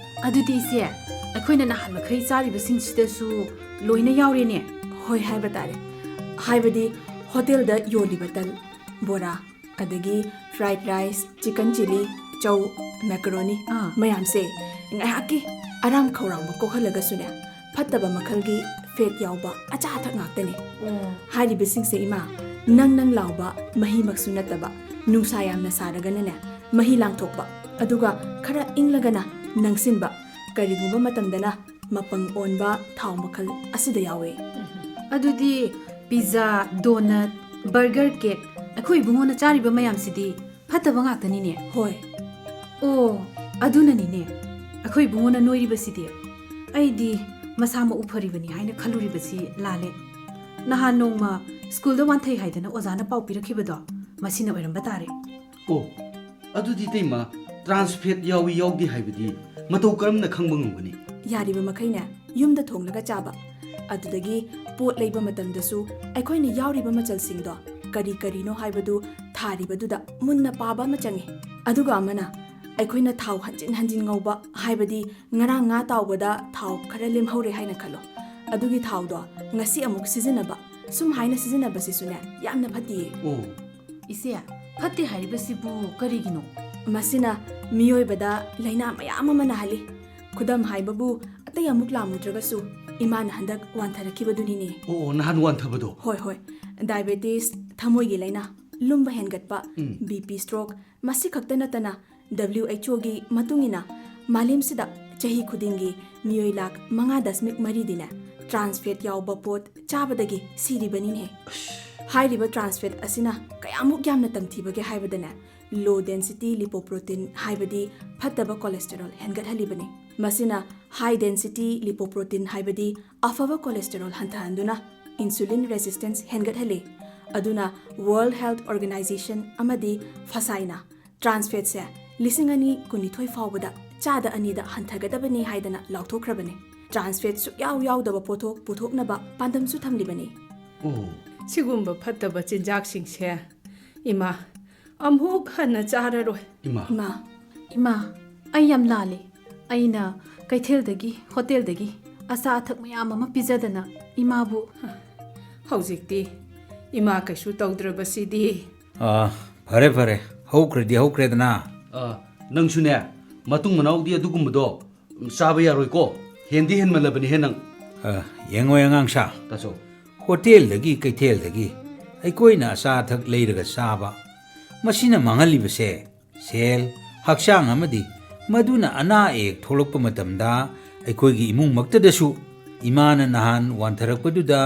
ꯑꯗꯨꯗꯤ ꯏꯆꯦ, ꯑꯩꯈꯣꯏꯅ ꯅꯍꯥꯟ ꯃꯈꯩ ꯆꯥꯔꯤꯕꯁꯤꯡꯁꯤꯗꯁꯨ ꯂꯣꯏꯅ ꯌꯥꯎꯔꯦꯅꯦ꯫ ꯍꯣꯏ ꯍꯥꯏꯕ ꯇꯥꯔꯦ꯫ ꯍꯥꯏꯕꯗꯤ ꯍꯣꯇꯦꯜꯗ ꯌꯣꯜꯂꯤꯕ ꯇꯟ, ꯕꯣꯔꯥ, ꯑꯗꯒꯤ fried rice, chicken chilli, ꯆꯧ, macaroni ꯑꯥ꯫ ꯃꯌꯥꯝꯁꯦ ꯉꯥꯏꯍꯥꯛꯀꯤ ꯑꯔꯥꯝ ꯈꯧꯔꯥꯡꯕ ꯀꯣꯛꯍꯜꯂꯒꯁꯨꯅꯦ, ꯐꯠꯇꯕ ꯃꯈꯜꯒꯤ fat ꯌꯥꯎꯕ ꯑꯆꯥ ꯑꯊꯛ ꯉꯥꯛꯇꯅꯤ꯫ ꯍꯥꯏꯔꯤꯕꯁꯤꯡꯁꯦ, ꯏꯃꯥ, ꯅꯪ ꯅꯪ ꯂꯥꯎꯕ ꯃꯍꯤꯃꯛꯁꯨ ꯅꯠꯇꯕ, ꯅꯨꯡꯁꯥ ꯌꯥꯝꯅ ꯁꯥꯔꯒꯅꯅꯦ, ꯃꯍꯤ ꯂꯥꯡꯊꯣꯛꯄ, ꯑꯗꯨꯒ ꯈꯔ ꯏꯪꯂꯒꯅ ꯅꯪꯁꯤꯟꯕ, ꯀꯔꯤꯒꯨꯝꯕ ꯃꯇꯝꯗꯅ ꯃꯄꯪ ꯑꯣꯟꯕ ꯊꯥꯎ ꯃꯈꯜ ꯑꯁꯤꯗ ꯌꯥꯎꯏ꯫ ꯑꯗꯨꯗꯤ pizza, donut, burger, cake, ꯑꯩꯈꯣꯏ ꯏꯕꯨꯡꯉꯣꯅ ꯆꯥꯔꯤꯕ ꯃꯌꯥꯝꯁꯤꯗꯤ ꯐꯠꯇꯕ ꯉꯥꯛꯇꯅꯤꯅꯦ꯫ ꯍꯣꯏ꯫ ꯑꯣ, ꯑꯗꯨꯅꯅꯤꯅꯦ ꯑꯩꯈꯣꯏ ꯏꯕꯨꯡꯉꯣꯅ ꯅꯣꯏꯔꯤꯕꯁꯤꯗꯤ꯫ ꯑꯩꯗꯤ ꯃꯁꯥ ꯃꯎ ꯐꯔꯤꯕꯅꯤ ꯍꯥꯏꯅ ꯈꯜꯂꯨꯔꯤꯕꯁꯤ ꯂꯥꯜꯂꯦ꯫ ꯅꯍꯥꯟ ꯅꯣꯡꯃ ꯁ꯭ꯀꯨꯜꯗ ꯋꯥꯟꯊꯩ ꯍꯥꯏꯗꯅ ꯑꯣꯖꯥꯅ ꯄꯥꯎ ꯄꯤꯔꯛꯈꯤꯕꯗꯣ, ꯃꯁꯤꯅ ꯑꯣꯏꯔꯝꯕ ꯇꯥꯔꯦ꯫ ꯑꯣ, ꯑꯗꯨꯗꯤ ꯏꯇꯩꯃ, trans fat ꯌꯥꯎꯏ ꯌꯥꯎꯗꯦ ꯍꯥꯏꯕꯗꯤ ꯃꯇꯧ ꯀꯔꯝꯅ ꯈꯪꯕ ꯉꯝꯒꯅꯤ? ꯌꯥꯔꯤꯕ ꯃꯈꯩꯅꯦ ꯌꯨꯝꯗ ꯊꯣꯡꯂꯒ ꯆꯥꯕ꯫ ꯑꯗꯨꯗꯒꯤ ꯄꯣꯠ ꯂꯩꯕ ꯃꯇꯝꯗꯁꯨ ꯑꯩꯈꯣꯏꯅ ꯌꯥꯎꯔꯤꯕ ꯃꯆꯜꯁꯤꯡꯗꯣ ꯀꯔꯤ ꯀꯔꯤꯅꯣ ꯍꯥꯏꯕꯗꯨ ꯊꯥꯔꯤꯕꯗꯨꯗ ꯃꯨꯟꯅ ꯄꯥꯕ ꯑꯃ ꯆꯪꯉꯤ꯫ ꯑꯗꯨꯒ ꯑꯃꯅ, ꯑꯩꯈꯣꯏꯅ ꯊꯥꯎ ꯍꯟꯖꯤꯟ ꯍꯟꯖꯤꯟ ꯉꯧꯕ, ꯍꯥꯏꯕꯗꯤ ꯉꯔꯥꯡ ꯉꯥ ꯇꯥꯎꯕꯗ ꯊꯥꯎ ꯈꯔ ꯂꯦꯝꯍꯧꯔꯦ ꯍꯥꯏꯅ ꯈꯜꯂꯣ꯫ ꯑꯗꯨꯒꯤ ꯊꯥꯎꯗꯣ ꯉꯁꯤ ꯑꯃꯨꯛ ꯁꯤꯖꯤꯟꯅꯕ, ꯁꯨꯝ ꯍꯥꯏꯅ ꯁꯤꯖꯤꯟꯅꯕꯁꯤꯁꯨꯅꯦ ꯌꯥꯝꯅ ꯐꯠꯇꯤꯌꯦ꯫ ꯑꯣ꯫ ꯏꯆꯦ, ꯐꯠꯇꯦ ꯍꯥꯏꯔꯤꯕꯁꯤꯕꯨ ꯀꯔꯤꯒꯤꯅꯣ? ꯃꯁꯤꯅ ꯃꯤꯑꯣꯏꯕꯗ ꯂꯥꯏꯅꯥ ꯃꯌꯥꯝ ꯑꯃ ꯅꯥꯍꯜꯂꯤ꯫ ꯈꯨꯗꯝ ꯍꯥꯏꯕꯕꯨ, ꯑꯇꯩ ꯑꯃꯨꯛ ꯂꯥꯝꯃꯨꯗ꯭ꯔꯒꯁꯨ, ꯏꯃꯥꯅ ꯍꯟꯗꯛ ꯋꯥꯟꯊꯔꯛꯈꯤꯕꯗꯨꯅꯤꯅꯦ꯫ ꯑꯣ, ꯅꯍꯥꯟ ꯋꯥꯟꯊꯕꯗꯣ? ꯍꯣꯏ, ꯍꯣꯏ꯫ ꯗꯥꯏꯕꯦꯇꯤꯁ, ꯊꯃꯣꯏꯒꯤ ꯂꯥꯏꯅꯥ, ꯂꯨꯝꯕ ꯍꯦꯟꯒꯠꯄ, ꯎꯝ꯫ ꯕꯤ ꯄꯤ ꯁ꯭ꯇ꯭ꯔꯣꯛ, ꯃꯁꯤ ꯈꯛꯇ ꯅꯠꯇꯅ, ꯗꯕ꯭ꯂꯤꯎ ꯑꯩꯆ ꯑꯣꯒꯤ ꯃꯇꯨꯡ ꯏꯟꯅ ꯃꯥꯂꯦꯝꯁꯤꯗ ꯆꯍꯤ ꯈꯨꯗꯤꯡꯒꯤ ꯃꯤꯑꯣꯏ ꯂꯥꯈ ꯃꯉꯥ ꯗꯁꯃꯤꯛ ꯃꯔꯤꯗꯤꯅꯦ ꯇ꯭ꯔꯥꯟꯁ ꯐꯦꯠ ꯌꯥꯎꯕ ꯄꯣꯠ ꯆꯥꯕꯗꯒꯤ ꯁꯤꯔꯤꯕꯅꯤꯅꯦ꯫ ꯍꯥꯏꯔꯤꯕ ꯇ꯭ꯔꯥꯟꯁ ꯐꯦꯠ ꯑꯁꯤꯅ ꯀꯌꯥꯃꯨꯛ ꯌꯥꯝꯅ ꯇꯝꯊꯤꯕꯒꯦ ꯍꯥꯏꯕꯗꯅꯦ, ꯂꯣ ꯗꯦꯟꯁꯤꯇꯤ ꯂꯤꯄꯣꯄ꯭ꯔꯣꯇꯤꯟ, ꯍꯥꯏꯕꯗꯤ ꯐꯠꯇꯕ ꯀꯣꯂꯦꯁꯇꯦꯔꯣꯜ ꯍꯦꯟꯒꯠꯍꯜꯂꯤꯕꯅꯤ꯫ ꯃꯁꯤꯅ ꯍꯥꯏ ꯗꯦꯟꯁꯤꯇꯤ ꯂꯤꯄꯣꯄ꯭ꯔꯣꯇꯤꯟ, ꯍꯥꯏꯕꯗꯤ ꯑꯐꯕ ꯀꯣꯂꯦꯁꯇꯦꯔꯣꯜ ꯍꯟꯊꯍꯟꯗꯨꯅ ꯏꯟꯁꯨꯂꯤꯟ ꯔꯦꯁꯤꯁꯇꯦꯟꯁ ꯍꯦꯟꯒꯠꯍꯜꯂꯤ꯫ ꯑꯗꯨꯅ ꯋꯥꯔꯜꯗ ꯍꯦꯜꯊ ꯑꯣꯔꯒꯅꯥꯏꯖꯦꯁꯟ ꯑꯃꯗꯤ ꯐꯁꯥꯏꯅ ꯇ꯭ꯔꯥꯟꯁ ꯐꯦꯠꯁꯦ ꯂꯤꯁꯤꯡ ꯑꯅꯤ ꯀꯨꯟꯅꯤꯊꯣꯏ ꯐꯥꯎꯕꯗ ꯆꯥꯗ ꯑꯅꯤꯗ ꯍꯟꯊꯒꯗꯕꯅꯤ ꯍꯥꯏꯗꯅ ꯂꯥꯎꯊꯣꯛꯈ꯭ꯔꯕꯅꯤ꯫ ꯇ꯭ꯔꯥꯟꯁ ꯐꯦꯠ ꯁꯨꯛꯌꯥꯎ ꯌꯥꯎꯗꯕ ꯄꯣꯠꯊꯣꯛ ꯄꯨꯊꯣꯛꯅꯕ ꯄꯥꯟꯗꯝꯁꯨ ꯊꯝꯂꯤꯕꯅꯤ꯫ ꯑꯣ꯫ ꯁꯤꯒꯨꯝꯕ ꯐꯠꯇꯕ ꯆꯤꯟꯖꯥꯛꯁꯤꯡꯁꯦ, ꯏꯃꯥ, ꯑꯃꯨꯛ ꯍꯟꯅ ꯆꯥꯔꯔꯣꯏ꯫ ꯏꯃꯥ꯫ ꯏꯃꯥ꯫ ꯏꯃꯥ, ꯑꯩ ꯌꯥꯝ ꯂꯥꯜꯂꯦ꯫ ꯑꯩꯅ ꯀꯩꯊꯦꯜꯗꯒꯤ, ꯍꯣꯇꯦꯜꯗꯒꯤ ꯑꯆꯥ ꯑꯊꯛ ꯃꯌꯥꯝ ꯑꯃ ꯄꯤꯖꯗꯅ ꯏꯃꯥꯕꯨ꯫ ꯍꯧꯖꯤꯛꯇꯤ ꯏꯃꯥ ꯀꯩꯁꯨ ꯇꯧꯗ꯭ꯔꯕꯁꯤꯗꯤ꯫ ꯑꯥ, ꯐꯔꯦ, ꯐꯔꯦ꯫ ꯍꯧꯈ꯭ꯔꯗꯤ ꯍꯧꯈ꯭ꯔꯦꯗꯅ꯫ ꯑꯥ, ꯅꯪꯁꯨꯅꯦ, ꯃꯇꯨꯡ ꯃꯅꯥꯎꯗꯤ ꯑꯗꯨꯒꯨꯝꯕꯗꯣ ꯆꯥꯕ ꯌꯥꯔꯣꯏꯀꯣ꯫ ꯍꯦꯟꯗꯤ ꯍꯦꯟꯃꯜꯂꯕꯅꯤꯍꯦ ꯅꯪ꯫ ꯑ, ꯌꯦꯡꯉꯣ ꯑꯉꯥꯡꯁꯥ꯫ ꯇꯥꯆꯧ꯫ ꯍꯣꯇꯦꯜꯗꯒꯤ, ꯀꯩꯊꯦꯜꯗꯒꯤ ꯑꯩꯈꯣꯏꯅ ꯑꯆꯥ ꯑꯊꯛ ꯂꯩꯔꯒ ꯆꯥꯕ, ꯃꯁꯤꯅ ꯃꯥꯡꯍꯜꯂꯤꯕꯁꯦ ꯁꯦꯜ, ꯍꯛꯆꯥꯡ ꯑꯃꯗꯤ ꯃꯗꯨꯅ ꯑꯅꯥ ꯑꯌꯦꯛ ꯊꯣꯛꯂꯛꯄ ꯃꯇꯝꯗ ꯑꯩꯈꯣꯏꯒꯤ ꯏꯃꯨꯡꯃꯛꯇꯗꯁꯨ ꯏꯃꯥꯅ ꯅꯍꯥꯟ ꯋꯥꯟꯊꯔꯛꯄꯗꯨꯗ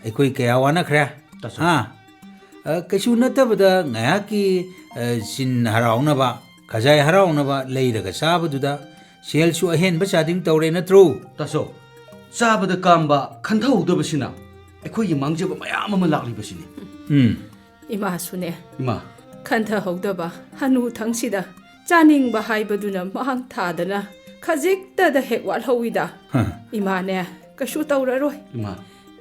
ꯑꯩꯈꯣꯏ ꯀꯌꯥ ꯋꯥꯅꯈ꯭ꯔꯦ꯫ ꯇꯥꯆꯧ꯫ ꯍꯥ? ꯑ, ꯀꯩꯁꯨ ꯅꯠꯇꯕꯗ ꯉꯥꯏꯍꯥꯛꯀꯤ, ꯑ, ꯆꯤꯟ ꯍꯔꯥꯎꯅꯕ, ꯈꯖꯥꯏ ꯍꯔꯥꯎꯅꯕ ꯂꯩꯔꯒ ꯆꯥꯕꯗꯨꯗ ꯁꯦꯜꯁꯨ ꯑꯍꯦꯟꯕ ꯆꯥꯗꯤꯡ ꯇꯧꯔꯦ ꯅꯠꯇ꯭ꯔꯣ? ꯇꯥꯆꯧ, ꯆꯥꯕꯗ ꯀꯥꯝꯕ ꯈꯟꯊꯍꯧꯗꯕꯁꯤꯅ ꯑꯩꯈꯣꯏꯒꯤ ꯃꯥꯡꯖꯕ ꯃꯌꯥꯝ ꯑꯃ ꯂꯥꯛꯂꯤꯕꯁꯤꯅꯤ꯫ ꯎꯝ꯫ ꯏꯃꯥꯁꯨꯅꯦ꯫ ꯏꯃꯥ꯫ ꯈꯟꯊꯍꯧꯗꯕ ꯍꯅꯨꯊꯪꯁꯤꯗ ꯆꯥꯅꯤꯡꯕ ꯍꯥꯏꯕꯗꯨꯅ ꯃꯥꯡ ꯊꯥꯗꯅ ꯈꯖꯤꯛꯇꯗ ꯍꯦꯛ ꯋꯥꯠꯍꯧꯋꯤꯗ꯫ ꯍ꯫ ꯏꯃꯥꯅꯦ, ꯀꯩꯁꯨ ꯇꯧꯔꯔꯣꯏ꯫ ꯏꯃꯥ꯫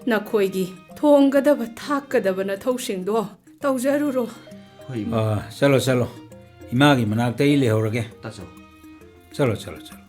ꯅꯈꯣꯏꯒꯤ ꯊꯣꯡꯒꯗꯕ ꯊꯥꯛꯀꯗꯕ ꯅꯊꯧꯁꯤꯡꯗꯣ ꯇꯧꯖꯔꯨꯔꯣ꯫ ꯍꯣꯏ, ꯏꯃꯥ꯫ ꯑ, ꯆꯠꯂꯣ, ꯆꯠꯂꯣ꯫ ꯏꯃꯥꯒꯤ ꯃꯅꯥꯛꯇ ꯑꯩ ꯂꯩꯍꯧꯔꯒꯦ꯫ ꯇꯥꯆꯧ꯫ ꯆꯠꯂꯣ, ꯆꯠꯂꯣ, ꯆꯠꯂꯣ꯫